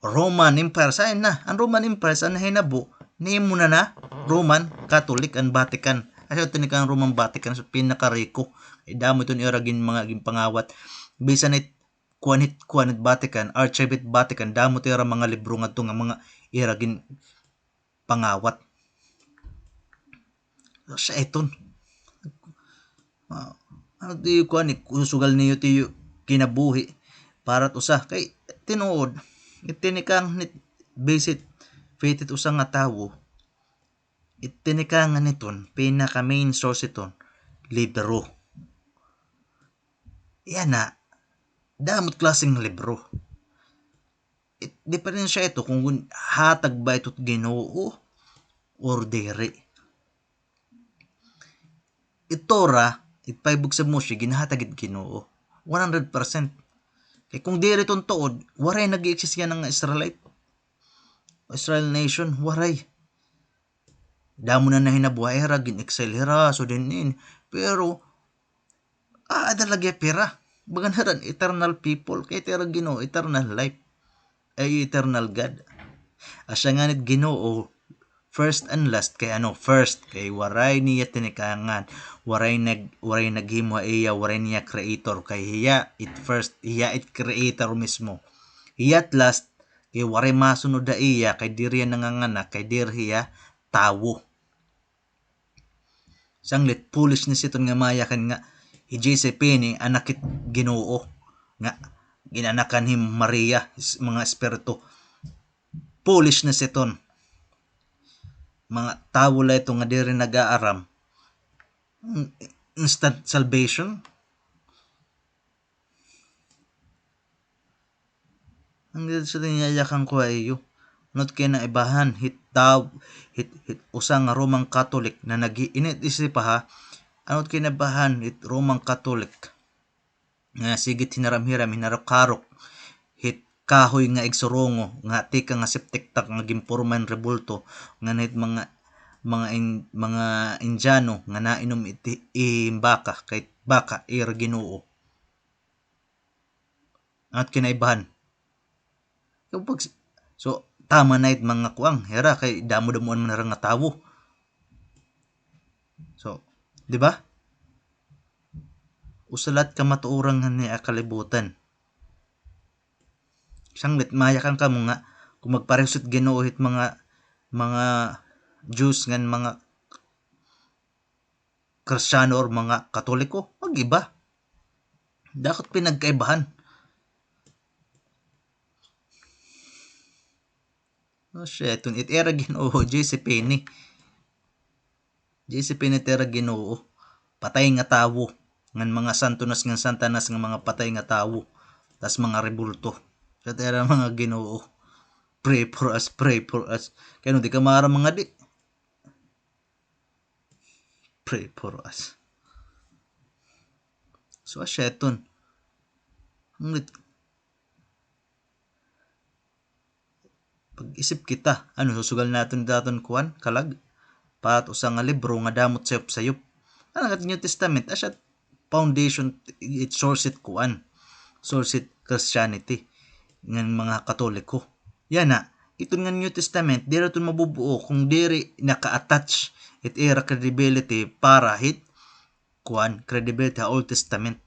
Roman Empire, hain na. An Roman Empire, an nahinabo, nahimo na na Roman Catholic an Vatican. Asya ito ni kan Roman Vatican, so pinakariko. Ay, damo ito an ira gin-, mga ginpangawat. Bisan it kuan hit, kuan hit Vatican, Archive hit Vatican, damo it ira mga libro ngadto nga mga ira ginpangawat. Asya iton. Ah, ano di kuan, isusugal niyo tiyo kinabuhi para it usa. Kay tinuod, it tinikang nit visit, visit usa nga tawo. It tinikangan hiton, pinaka main source hiton, libro. Yana, damo it klase nga libro. It, diperensya ito kon gun-, hatag ba ito it Ginoo or diri. It Torah, it five books of Moshe, ginhatag it Ginoo. One hundred percent. Kay kon diri iton tuod, waray nag-i-exist yana nga Israelite. Israel nation, waray. Damo na nahinabo ha ira, gin-exile hira, so din in. Pero, aada la gihap hira. Bagan hira an eternal people, kay it ira Ginoo, eternal life. Ay, eternal God. Asya ngani it Ginoo, first and last, kay ano, first, kay waray niya tinikangan, waray nag-, waray naghimo ha iya, waray niya creator, kay hiya it first, hiya it creator mismo. Hiya it last, kay waray masunod ha iya, kay diri hiya nanganganak, kay diri hiya tawo. Sanglit, foolishness iton nga mayakan nga hi J C Penney anak hit Ginoo, nga gin-anakan hi Maria, is-, mga espiritu. Foolishness iton. Mga tawo la ito nga diri nag-aaram. Mm, instant salvation. An diri sa tinyayakan ko ha iyo. Ano it kinaibahan hit taw-, hit, hit usa nga Roman Catholic na nag-, init isip pa ha. Ano it kinaibahan hit Roman Catholic nga sige it hinaram-hiram, hinarok-harok, hit kahoy nga igsurongo, nga tikang ha septic tank nga ginporma hin rebulto, ngan hit mga, mga In-, mga Indiano nga nainom it, it baka, kay baka ira Ginoo. Ano it kinaibahan? Kapag, so, tama na it mga kuan hira, kay damo-damoan man hira nga tawo. Di ba? Usa la it kamatuoran ngan niya kalibutan. Sanglit, mayakan kamo nga, kon magpareho it Ginoo hit mga, mga Jews ngan mga Kristiyano or mga Katoliko, mag-iba. Dako it pinagkaibahan. Oh, shit. It ira Ginoo, J C Penney. J C Penney it ira Ginoo. Patay nga tawo. Ngan mga santo na, ngan santa na nga mga patay nga tawo. Tas mga rebulto. Sa it ira mga Ginoo. Pray for us, pray for us. Kay ano, di ka maaram mga di. Pray for us. So, asya iton. Ang lit-, pag-isip kita, ano, susugal naton daton kuan, kalag, pat usa nga libro nga damo it sayop-sayop. Ano nga New Testament, asya foundation, it source it kuan, source it Christianity, ngan mga Katoliko. Yana, iton nga New Testament, diri iton mabubuo kung diri naka-attach it ira credibility para hit, kuan, credibility ha Old Testament.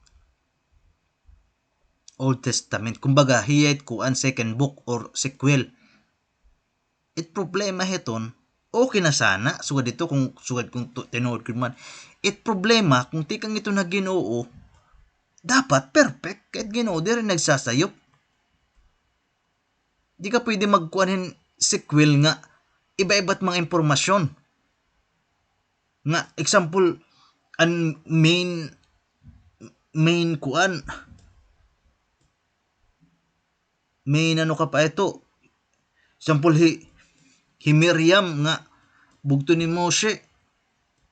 Old Testament. Kumbaga, hiya it kuan, second book or sequel. It problema hiton, okay na sana, sugad ito kung, sugad kung tu-, tinuod ko man. It problema, kung tikang ito na Ginoo, dapat perfect, kay it Ginoo, diri nagsasayop. Di ka pwede magkuan hin sequel nga iba-iba it mga impormasyon. Nga, example, an main, main kuan, main ano ka pa ito. Example, hi, hi Miriam nga bugto ni Moshe,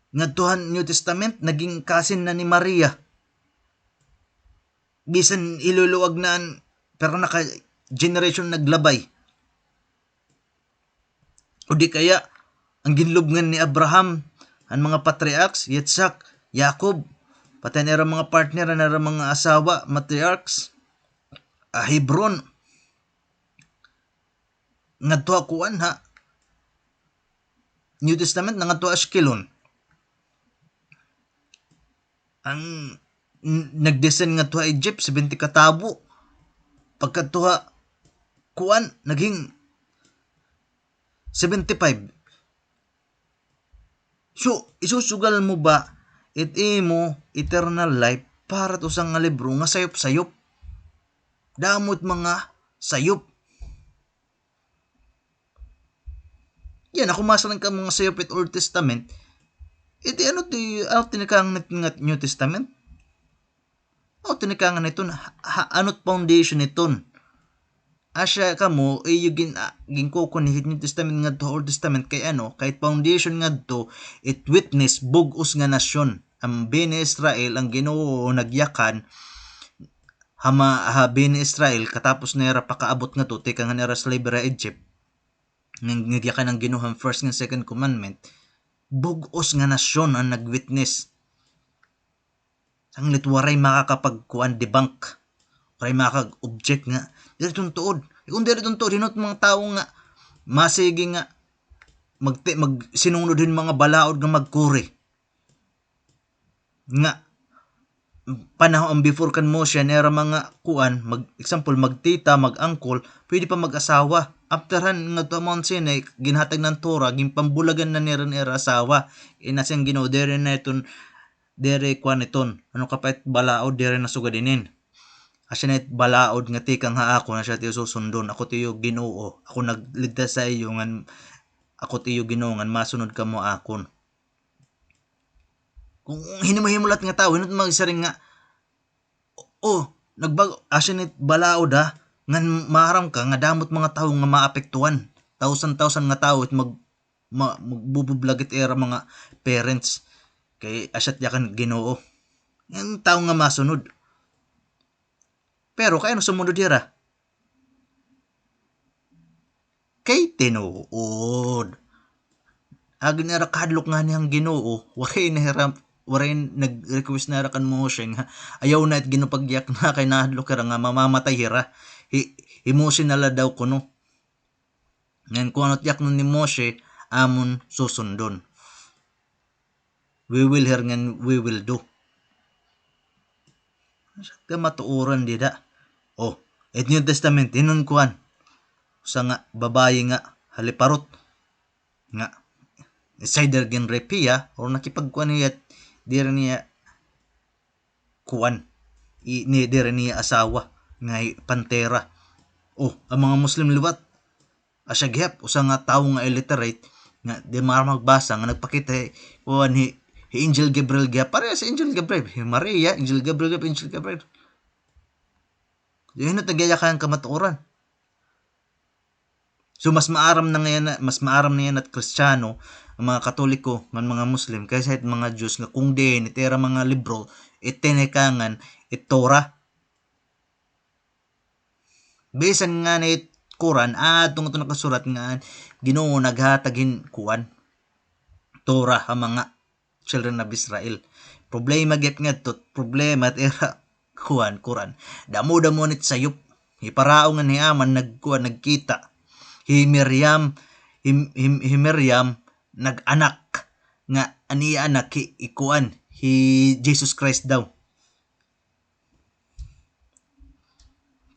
ngadto han New Testament, naging cousin na ni Maria. Bisan hiluluag na an, pero naka-generation naglabay. O di kaya, an ginlubngan ni Abraham, an mga patriarchs, Yitzhak, Yaakov, pati an ira mga partner, an ira mga asawa, matriarchs, ah, Hebron. Ngadto ha kuan ha New Testament, nangadto ha Ashkelon. An n-, nag-descend ngadto ha Egypt, seventy ka tawo. Pagkadto ha kuan, naging seventy-five. So, isusugal mo ba it imo eternal life para it usa nga libro nga sayop-sayop? Damo it mga sayop. Yana, kon masa la ka mga sayop it Old Testament, iti ano ti, ano tinikangan nga New Testament? Ano tinikangan iton? Ha, ano it foundation iton? Asya kamo, iyo gin-, ah, ginkukuan hit New Testament ngadto ha Old Testament kay ano, kay it foundation ngadto, it witness, bug-os nga nasyon. An Bnei Israel, an Ginoo nagyakan, ha ma-, ha Bnei Israel, katapos nira pakaabot ngadto, tikang han ira slavery ha Egypt, nga, nagyakan an Ginoo han first ngan second commandment, bug-os nga nasyon an nag-witness. Sanglit waray makakapagkuan, debunk. Waray makakag-object nga, diri iton tuod. Kay kon diri iton tuod, hin-o it mga tawo nga masigi nga magti-, magsinunod hin mga balaod nga magkuri? Nga, panahon before kan Moshe, an ira mga kuan, mag-, example, magtita, mag-angkol, pwede pa mag-asawa. After han ngadto ha Mount Sinai, ginhatag na an Torah, ginpambulagan na nira an ira asawa. Inasya han Ginoo, diri na iton, diri kuan iton. Ano ka pa it balaod, diri na sugad inin. Asya na it balaod nga tikang ha akon, asya it iyo susundon. Ako it iyo Ginoo. Ako nagligtas ha iyo, ngan ako it iyo Ginoo, ngan masunod kamo ha akon. Kon hinimo-himo la it nga tawo, hin-o it magsiring nga, "Oh, nagbag-, asya na it balaod, ha, ngan maaram ka nga damo it mga tawo nga maapektuhan. Thousand-thousand nga tawo it mag-, ma-, magbubublag it ira mga parents. Kay asya it yakan Ginoo." An tawo nga masunod. Pero kay ano sumunod hira? Kay tinuod. Agi nira kahadlok ngani han Ginoo, waray na hira, waray nag-request na hira kan Moshe nga ayaw na it Ginoo pagyakna kay nahadlok hira nga mamamatay hira. Hi, hi Moshe na la daw kuno. Ngan kon ano it yaknon ni Moshe, amon susundon. We will hear ngan we will do. Kamatuoran dida. Oh, it New Testament, hinon kuan. Usa nga babayi nga haliparot. Nga, it's either ginrape hiya, or nakipagkuan hiya, diri niya kuan. I, ni, diri niya asawa, nga hi Pantera. Oh, an mga Muslim liwat. Asya gihap, usa nga tawo nga illiterate, nga di mara magbasa, nga nagpakita hi, kuan, hi, hi Angel Gabriel gihap. Parehas hi Angel Gabriel. Hi Maria, Angel Gabriel, Angel Gabriel. Di hino nagyayakan kamatuoran. So, mas maaram na ngayon na, mas maaram na yan at Kristiyano, ang mga Katoliko, ngan mga Muslim, kaysa it mga Jews nga kung diin, it ira mga libro, it tinikangan, it Torah. Bisan nga na it Quran, adto nga to nakasurat nga Ginoo naghatag hin kuan, Torah ha mga children of Israel. Problema gihap ngadto, problema it ira kuan, Quran. Damo-damo nit sayop. Hi Parao ngan hi Haman nagkuan, nagkita. Hi Miriam, hi, hi, hi Miriam nag-anak nga an iya anak hi, hi kuan, hi Jesus Christ daw.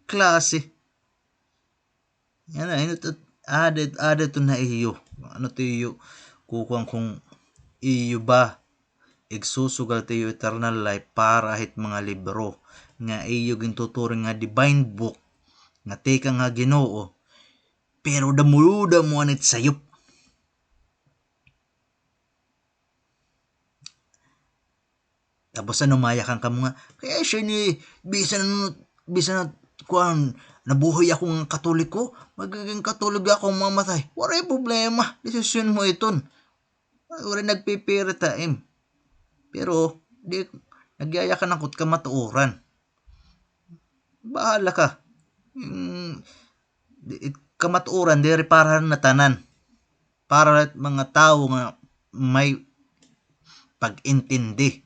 Klase. Yana, ino to, ada, ada to na iyo. Ano to iyo, kukuan kung iyo ba, igsusugal to iyo eternal life para hit mga libro nga iyo gintuturing nga divine book, nga tikang ha Ginoo, pero damo-damo anit sayop. Tapos ano, mayakan kamo nga, kay asya ini, bisan ano, bisan na, kuan, nabuhay ako nga Katoliko, magiging Katoliko ako, mamatay. Waray problema, desisyon mo iton. Waray nagpipirit ha im. Pero, di, nagyayakan ako it kamatuoran. Bahala ka. Hmm, di, it, kamatuoran, diri para na tanan. Para la it mga tawo nga may pag-intindi.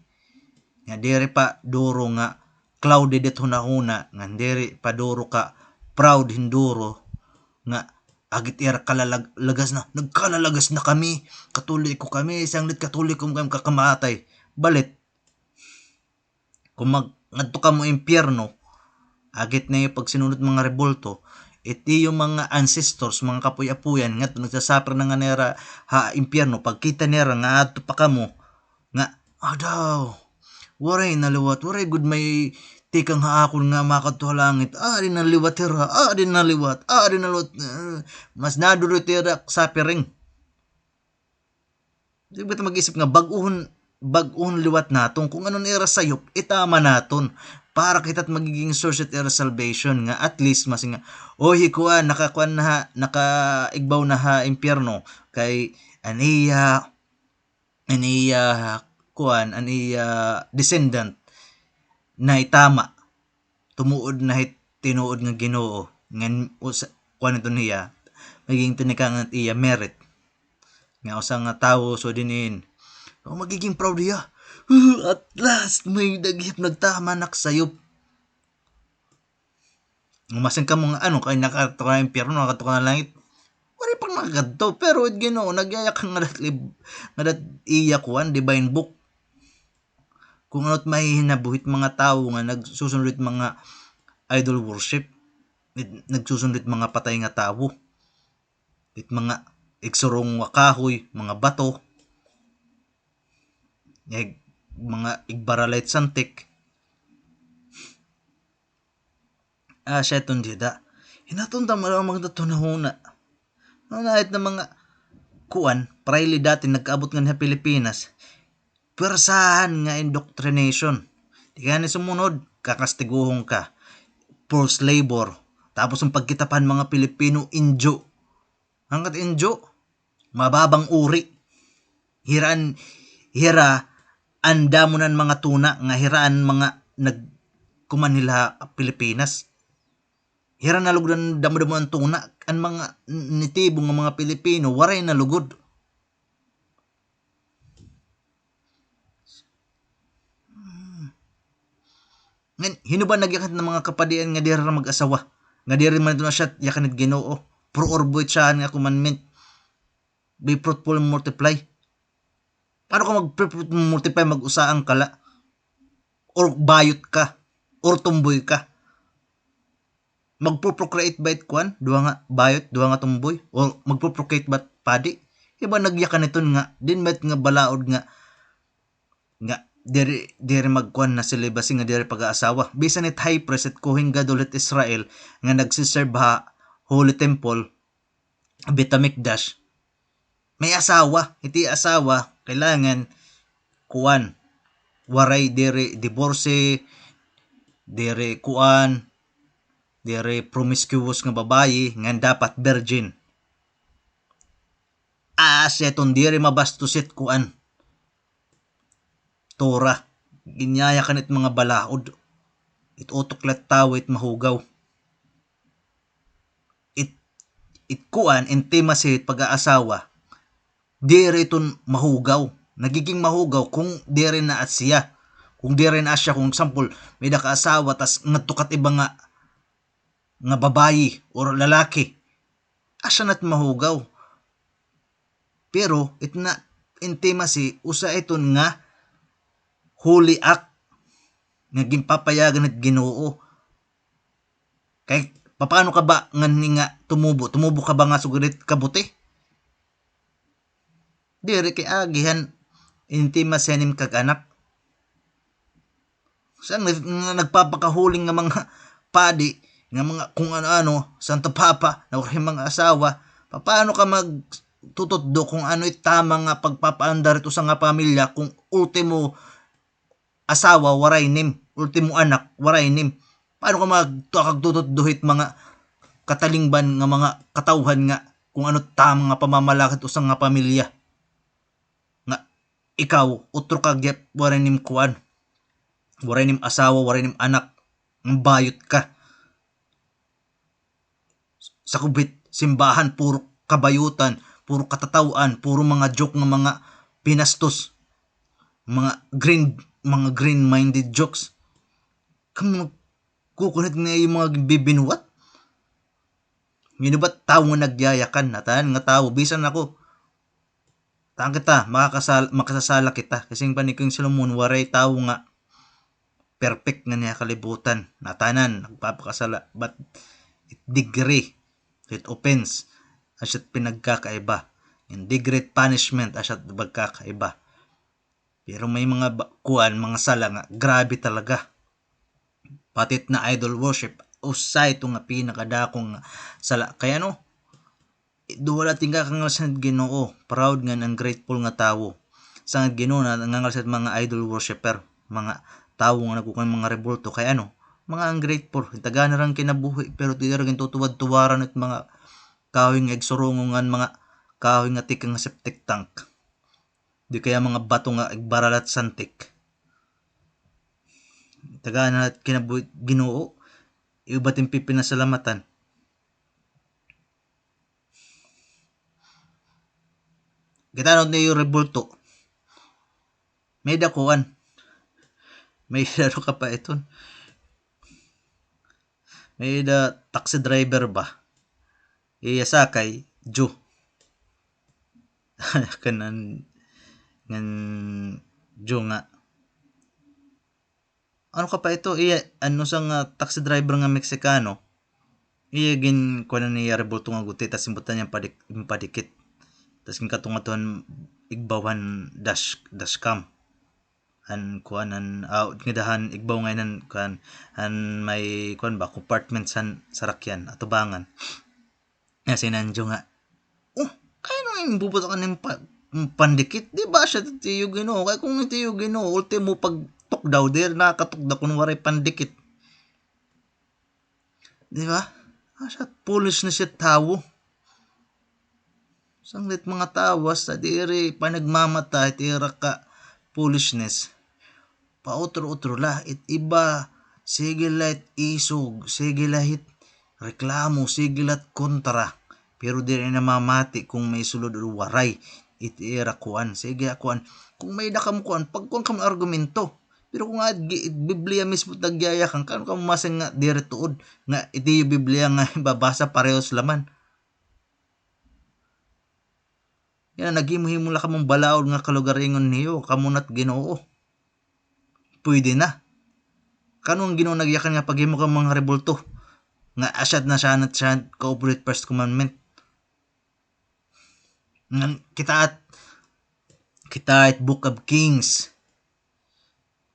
Nga diri pa duro nga clouded it hunahuna, nga diri pa duro ka proud hin duro, nga agit ira kalalag-, lagas na, nagkalalagas na kami, Katoliko kami, sanglit Katoliko kami kakamatay. Balit, kung mag-, ngadto kamo impyerno, agit na iyo pagsinunod mga rebulto, it iyo mga ancestors, mga kapuy-apuyan, ngadto nagsasuffer na nga nira ha impyerno, pagkita nira nga adto pa kamo, nga, adaw, waray na liwat, waray gud may tikang ha akon nga makadto ha langit, adi na liwat hira, adi na liwat, adi na liwat, eh, mas naduro it ira suffering. Di ba ta mag-isip nga bag-ohon, bag-ohon liwat naton, kung ano an ira sayop, itama naton. Para kita it magiging source it ira salvation nga at least mas nga, "Oy, hi kuan, nakakuan na ha, nakaigbaw na ha impyerno, kay an iya, an iya kuan, an iya descendant naitama." Tumuod na hit tinuod nga Ginoo, ngan usa, kuan iton hiya, magiging tinikangan it iya merit. Nga usa nga tawo, so dinin, oh, magiging proud hiya. At last, may dagit nagtama nak sayop. Umasin kamo nga, ano, kay nakadto ka na impyerno, nakadto ka na langit. Waray pa nakadto, pero it Ginoo, nagyayakan nga dat lib-, nga dat iya kuan, divine book. Kung ano it mahihinabuhi it mga tawo nga nagsusunod it mga idol worship, it, nagsusunod it mga patay nga tawo, it mga igsurong nga kahoy, mga bato, ig-, mga igbaralay it santik. Ah, siya iton dida. Hinaton ta man an magdatunahuna. Ano na it na mga kuan, prayle dati nagkaabot nganhi ha Pilipinas. Pwersahan nga indoctrination. Di ka ni sumunod, kakastiguhon ka. Forced labor. Tapos an pagkita pa han mga Pilipino, injo. Hangkat injo, mababang uri. Hira an, hira an damo na an mga tuna nga hira an mga nagkuman hila ha Pilipinas. Hira nalugdan damo-damo an tuna, an mga n-, natibo nga mga Pilipino, waray nalugod. Hmm. Ngan, hin-o ba nagyakan nga mga kapadian nga diri ra mag-asawa? Nga diri man ito na siya yakan it Ginoo. Pro orbo it siya nga commandment. Be fruitful and multiply. Paano ka mag-multiply, mag-usa an kala? Or bayot ka? Or tomboy ka? Magpo-procreate ba it kuan? Duha nga bayot, duha nga tomboy? Or magpo-procreate ba padi? Iba nagyakan iton nga, din ba it nga balaod nga, nga diri, diri magkuan na celibacy nga diri pag-aasawa. Bisan it high priest, it Kohen Gadol it Israel, nga nagsiserve ha Holy Temple, Beit Hamikdash, may asawa. Iti asawa, kailangan, kuan, waray diri divorce, diri kuan, diri promiscuous nga babayi, ngan dapat virgin. Asya iton diri mabastos it kuan. Torah. Ginyayakan it mga balaod. It utok la it tawo it mahugaw. It, it kuan, intimacy, it pag-aasawa, diri iton mahugaw. Nagiging mahugaw kung diri na asya. Kung diri na asya, kung example, may-ada ka asawa, tas ngadto ka it iba nga, nga babayi or lalaki. Asya na it mahugaw. Pero, it na, intimacy, usa iton nga holy act nga ginpapayagan it Ginoo. Kay, papaano ka ba nganhi nga tumubo? Tumubo ka ba nga sugad it kabuti? Diri, kay agi han intimacy han im kag-anak. San nga, nga nagpapakahuling nga mga padi, nga mga kung ano-ano, Santo Papa, na waray mga asawa, papaano ka magtututdo kung ano it tama nga pagpapaandar it usa nga pamilya kung ultimo asawa waray name, ultimo anak waray name? Paano ka magtuwa kag tututdo hit mga katalingban nga mga katawhan nga kung ano tama nga pamamalakad usa nga pamilya? Nga ikaw, utro ka gihap, waray name kuan. Waray name asawa, waray name anak. Nga bayot ka. Sakob hit simbahan, puro kabayotan, puro katataw-an, puro mga joke nga mga pinastos. Mga green, mga green-minded jokes. Kamo, kukunit nga iyo mga bibinuhat. Ngano ba tawo nga nagyayakan? Natanan nga tawo, bisan ako. Tan kita, makakasal-, makasasala kita. Kay siring pa ni King Solomon, waray tawo nga perfect nganhi ha kalibutan. Natanan, nagpapakasala. But it degree, it offense, asya it pinagkakaiba. It degree it punishment, asya it pagkakaiba. Pero may mga ba-, kuan, mga sala nga grabe talaga. Pati it na idol worship, usa ito nga pinakadako nga sala. Kay ano, duha la it ginkakangalas han Ginoo, proud ngan ungrateful nga tawo. San it Ginoo nangangalas han mga idol worshipper, mga tawo nga nagkukuan mga rebulto. Kay ano, mga ungrateful, tagaan hira hin kinabuhi, pero diri hira gintutuwad-tuwaran it mga kahoy nga igsurongo ngan mga kahoy nga tikang ha septic tank. Di kaya mga bato nga igbaralat santik. Tagaan hira it kinabuhi Ginoo, iyo ba it im pipinasalamatan? Kita na niyo rebulto. May-ada kuan. May-ada ano ka pa iton. May-ada taxi driver ba? Iya sakay, Jew. Kanan, ngan Jew nga. Ano ka pa ito? Iya, ano sa nga taxi driver nga Meksikano? Iya gin-, kuan na niya rebulto nga guti, tas simbutan niya padik-, padikit. Tas ginkadto-ngadto han igbaw han dash, dashcam. Han kuan han, ah, ngada han igbaw ngay-an han kuan, han may kuan ba, compartments han sarakyan, atubangan. Nga si Nanjo nga, "Oh, kay ano nga bubutangan hin pa-, pandikit? Di ba asya it iyo Ginoo? Kay kung it iyo Ginoo, ultimo pagtukdaw, diri nakakatukdaw kun waray pandikit." Di ba? Asya, foolishness it tawo. Sanglit mga tawo, sa diri pa nagmamata it ira ka foolishness. Pautro-utro la, it iba, sige la it isog, sige la it reklamo, sige la it kontra. Pero diri namamati kung may sulod o waray it ira kuan. Sige, kuan. Kung may-ada kamo kuan, pagkuan kamo argumento. Pero kung nga, gi-, Biblia mismo it nagyayakan, kan-o kamo masiring nga diri tuod, nga it iyo Biblia nga ibabasa parehos la man. Yana, naghimo-himo la kamo hin balaod nga kalugaringon niyo, kamo na't Ginoo. Pwede na. Kano an Ginoo nagyakan nga paghimo ka mga rebulto? Nga asya na siya, na siya kaupod hit first commandment. Ngan kita it, kita it Book of Kings,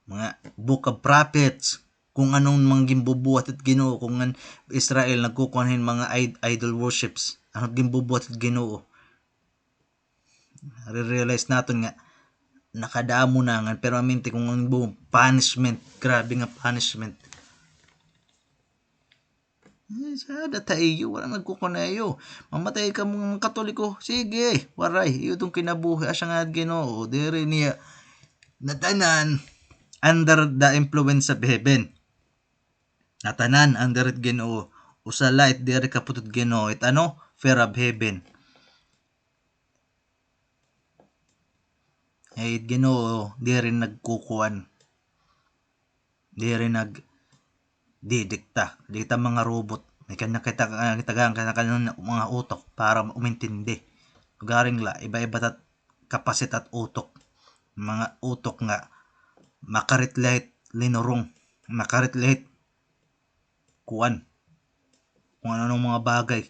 mga Book of Prophets, kung ano an mga ginbubuhat hit Ginoo, kung an Israel nagkukuan hin mga id-, idol worships, ano it ginbubuhat hit Ginoo. Re-realize naton nga nakadamo na ngan, pero permanente kung an buong punishment, grabe nga punishment. Eh, sada ta iyo, waray nagkukuan ha iyo. Mamatay kamo nga Katoliko, sige, waray, iyo iton kinabuhi, asya nga Ginoo, diri niya, ngatanan under the influence of heaven. Ngatanan under it Ginoo, usa la it diri kaputod Ginoo, it ano, fear of heaven. Eh, it Ginoo, diri nagkukuan. Diri nagdidikta. Di kita mga robot. May kanya kita, kita, kita, kita mga utok para umintindi. Garing la, iba-iba tat kapasit at utok. Mga utok nga makarit la hit linurong. Makarit la hit kuan. Kung ano-anong mga bagay.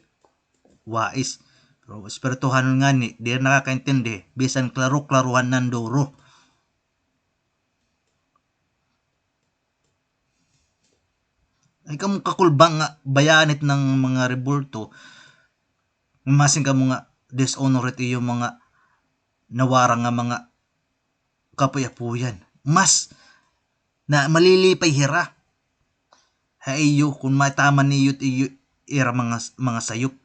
Wais. Pero espirituhanon ngani, diri nakakaintindi. Bisan klaro-klarohan nan duro. Ay kamo kakulba nga bayaan hit mga rebulto, masin kamo nga dishonor hit iyo mga nawara nga mga kapuy-apuyan. Mas na malilipay hira ha iyo kon maitaman niyo it iyo, ira mga, mga sayop.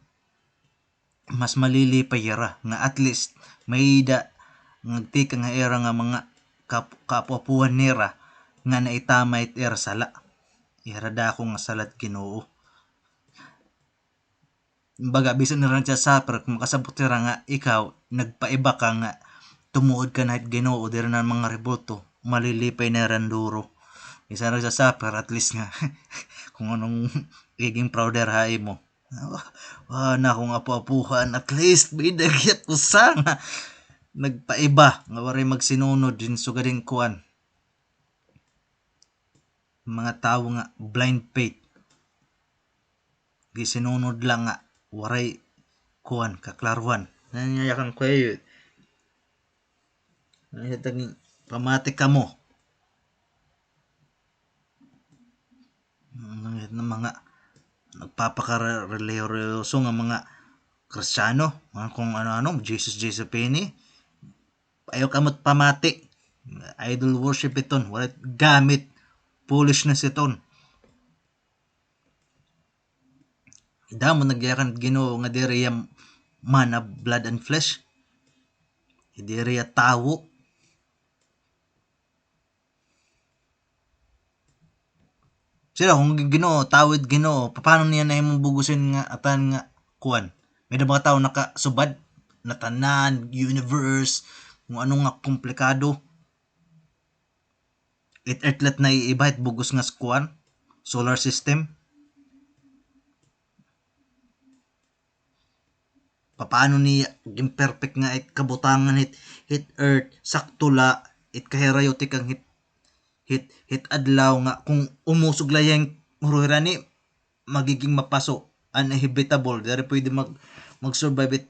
Mas malilipay hira nga at least may-ada nga nagtikang ha ira nga mga kap-, kapuapuhan nira nga naitama it ira sala. Ira dako nga sala it Ginoo. Baga, bisan nira nagsasuffer, kon makasabot hira nga ikaw, nagpaiba ka nga tumuod ka na hit Ginoo, diri na mga rebulto, malilipay na hira hin duro. Bisan nagsasuffer, at least nga, kon ano it magiging proud hira ha imo. Wa, wa na akon apo-apohan, at least may-ada gihap usa nga nagpaiba, nga waray magsinunod hin sugad hin kuan. Mga tawo nga blind faith. Gisinunod la nga waray kuan, kaklaruhan. Nanyayakan ko iyo. Nangyatag pamati kamo. Mga, mga nagpapaka-relihiyoso nga mga Kristiyano, mga kung ano-ano, Jesus, Jesus Pini. Ayaw kamo pamati. Idol worship iton, waray gamit. Foolishness iton. Damo nagyakan Ginoo nga diri hiya man of blood and flesh. Diri hiya tawo. Sila, kon Ginoo, tawo it Ginoo, paano niya nahimong bugoson nga atan nga kuan? May-ada mga tawo nakasubad, ngatanan, universe, kon ano nga komplikado. It earth la it naiiba hit bug-os nga kuan, solar system. Papaano niya gin-perfect nga it kabutangan hit, hit earth, sakto la, it kahirayo tikang hit, hit, hit adlaw nga kon umusog la hiya hin huro-hira ini, magiging mapaso, uninhabitable, diri pwede mag-, mag-survive it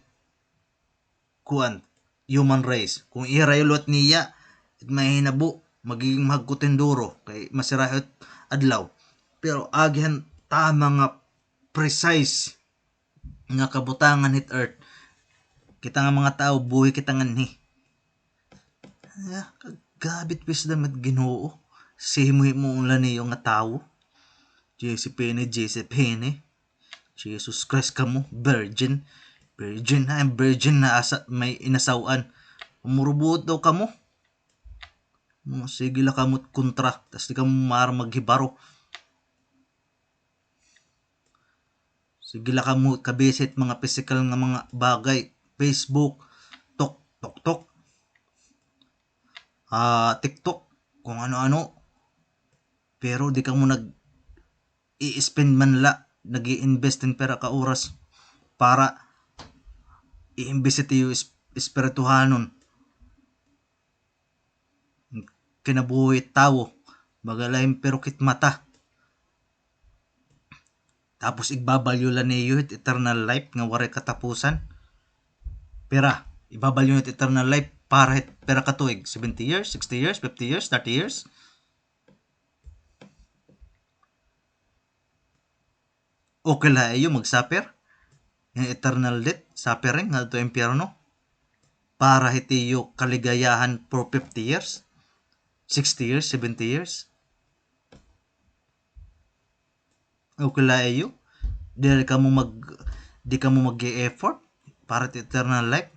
kuan, human race. Kon ihirayo liwat niya, it mahinabo, magiging mahagkot hin duro, kay masirayo it adlaw. Pero agi han tama nga precise nga kabutangan hit earth. Kita nga mga tawo, buhi kita nganhi. Ah, kagabit wisdom it Ginoo. Simo-himo la niyo nga tawo. J C Penney, J C Penney. Jesus Christ kamo, virgin. Virgin, ha, virgin na asa may inasaw-an. Murubot daw kamo. Mo, sige la kamo kontra, tas di kamo maaram maghibaro. Sige la kamo kabisit mga pisikal nga mga bagay, Facebook, Tok, Tok, Tok, ah, TikTok, kung ano-ano. Pero di kamo nag-i-spend man la, nag-i-invest hin pira ka oras para i-invest it iyo is-, espirituhanon. Kinabuhi tawo, baga la impirok it mata. Tapos igbabalyo la niyo it eternal life nga waray katapusan. Pira, igbabalyo niyo it eternal life para hit pira ka tuig, seventy years, sixty years, fifty years, thirty years. Okay la ha iyo mag-suffer? Nga eternal death, suffering, ngadto impyerno? Para hit iyo kaligayahan for fifty years, sixty years, seventy years? Okay la ha iyo? Diri kamo mag-, di kamo mag-e-effort para hit eternal life?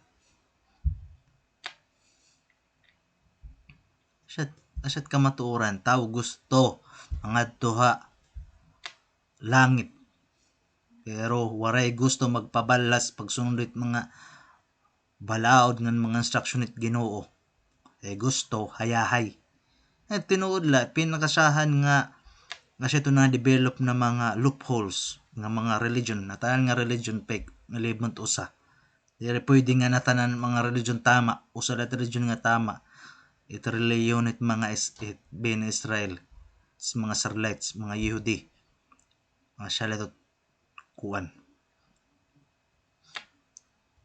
Asya it, asya it kamatuoran, tawo gusto mangadto ha langit. Pero waray gusto magpaballas pagsunod hit mga balaod ngan mga instruction hit Ginoo. Eh, gusto hayahay. Eh, tinuod la, pinakasyahan nga, nga siya ito na-develop na mga loopholes nga mga religion, natanan nga religion fake, nga libon usa. Diri pwede nga natanan mga religion tama, usa la it religion nga tama. It religion it mga is-, it Bnei Israel, it mga Israelites, mga Yehudi. Mga siya la ito kuan.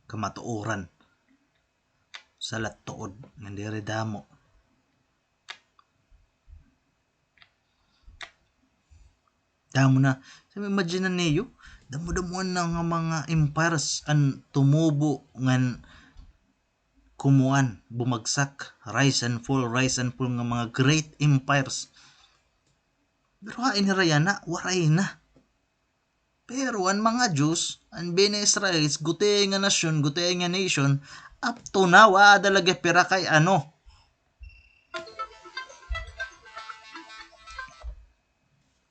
Kamatuoran. Usa la it tuod, nga diri damo. Damo na. Sa imagine niyo, damo-damoan na nga mga empires an tumubo ngan kumuan, bumagsak, rise and fall, rise and fall nga mga great empires. Pero hain hira yana, waray na. Pero an mga Jews, an Bnei Israelites, gutiay nga nasyon, gutiay nga nation, up to now, aada la gihap hira kay ano.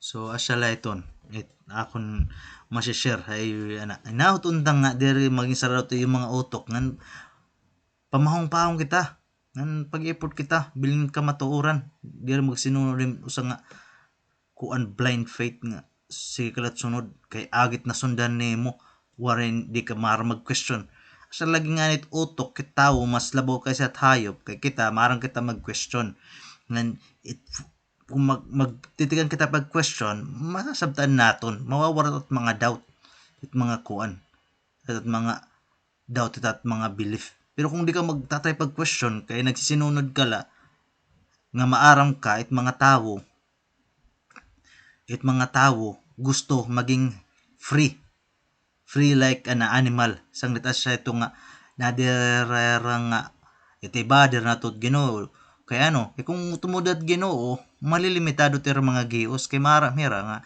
So, asya la iton. It, akon masi-share ha iyo yana. Hinaot unta nga diri maging sarado it iyo mga utok ngan pamahong-pahong kita. Ngan pag-effort kita, bilin kamatuoran. Diri magsinunod hin usa nga kuan, blind faith nga sige ka la it sunod kay agi it nasundan nimo, waray, di ka maaram mag-question. Asya lagi ngani it utok hit tawo mas labaw kaysa hit hayop kay kita maaram kita mag-question. Ngan it, kung mag-, magtitikan kita pag-question, masasabtan naton, mawawara it mga doubt, it mga kuan, it mga doubt, it mga belief. Pero kung di ka magta-try pag-question kay nagsisinunod ka la nga maaram ka, it mga tawo, it mga tawo gusto maging free. Free like an animal. Sanglit asya ito nga nadiri hira nga it iba, diri na ito it Ginoo. Kay ano, kay kung tumod it Ginoo, malilimitado it ira mga gios kay maaram hira nga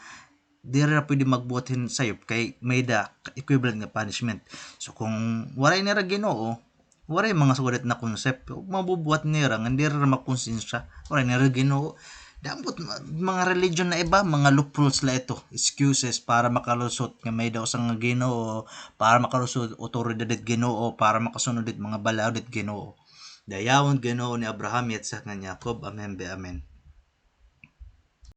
diri hira pwede magbuhat hin sayop kay may-ada equivalent nga punishment. So kung waray nira Ginoo, waray mga sugad it na concept. Mabubuhat nira nga diri hira makonsensya. Waray nira Ginoo. Damo it ma-, mga religion na iba, mga loopholes la ito. Excuses para makalusot nga may-ada usa nga Ginoo, para makalusot awtoridad it Ginoo, para makasunod it mga balaod it Ginoo. Dayawon Ginoo ni Abraham, Yitzhak, ngan Jacob. Amen be amen.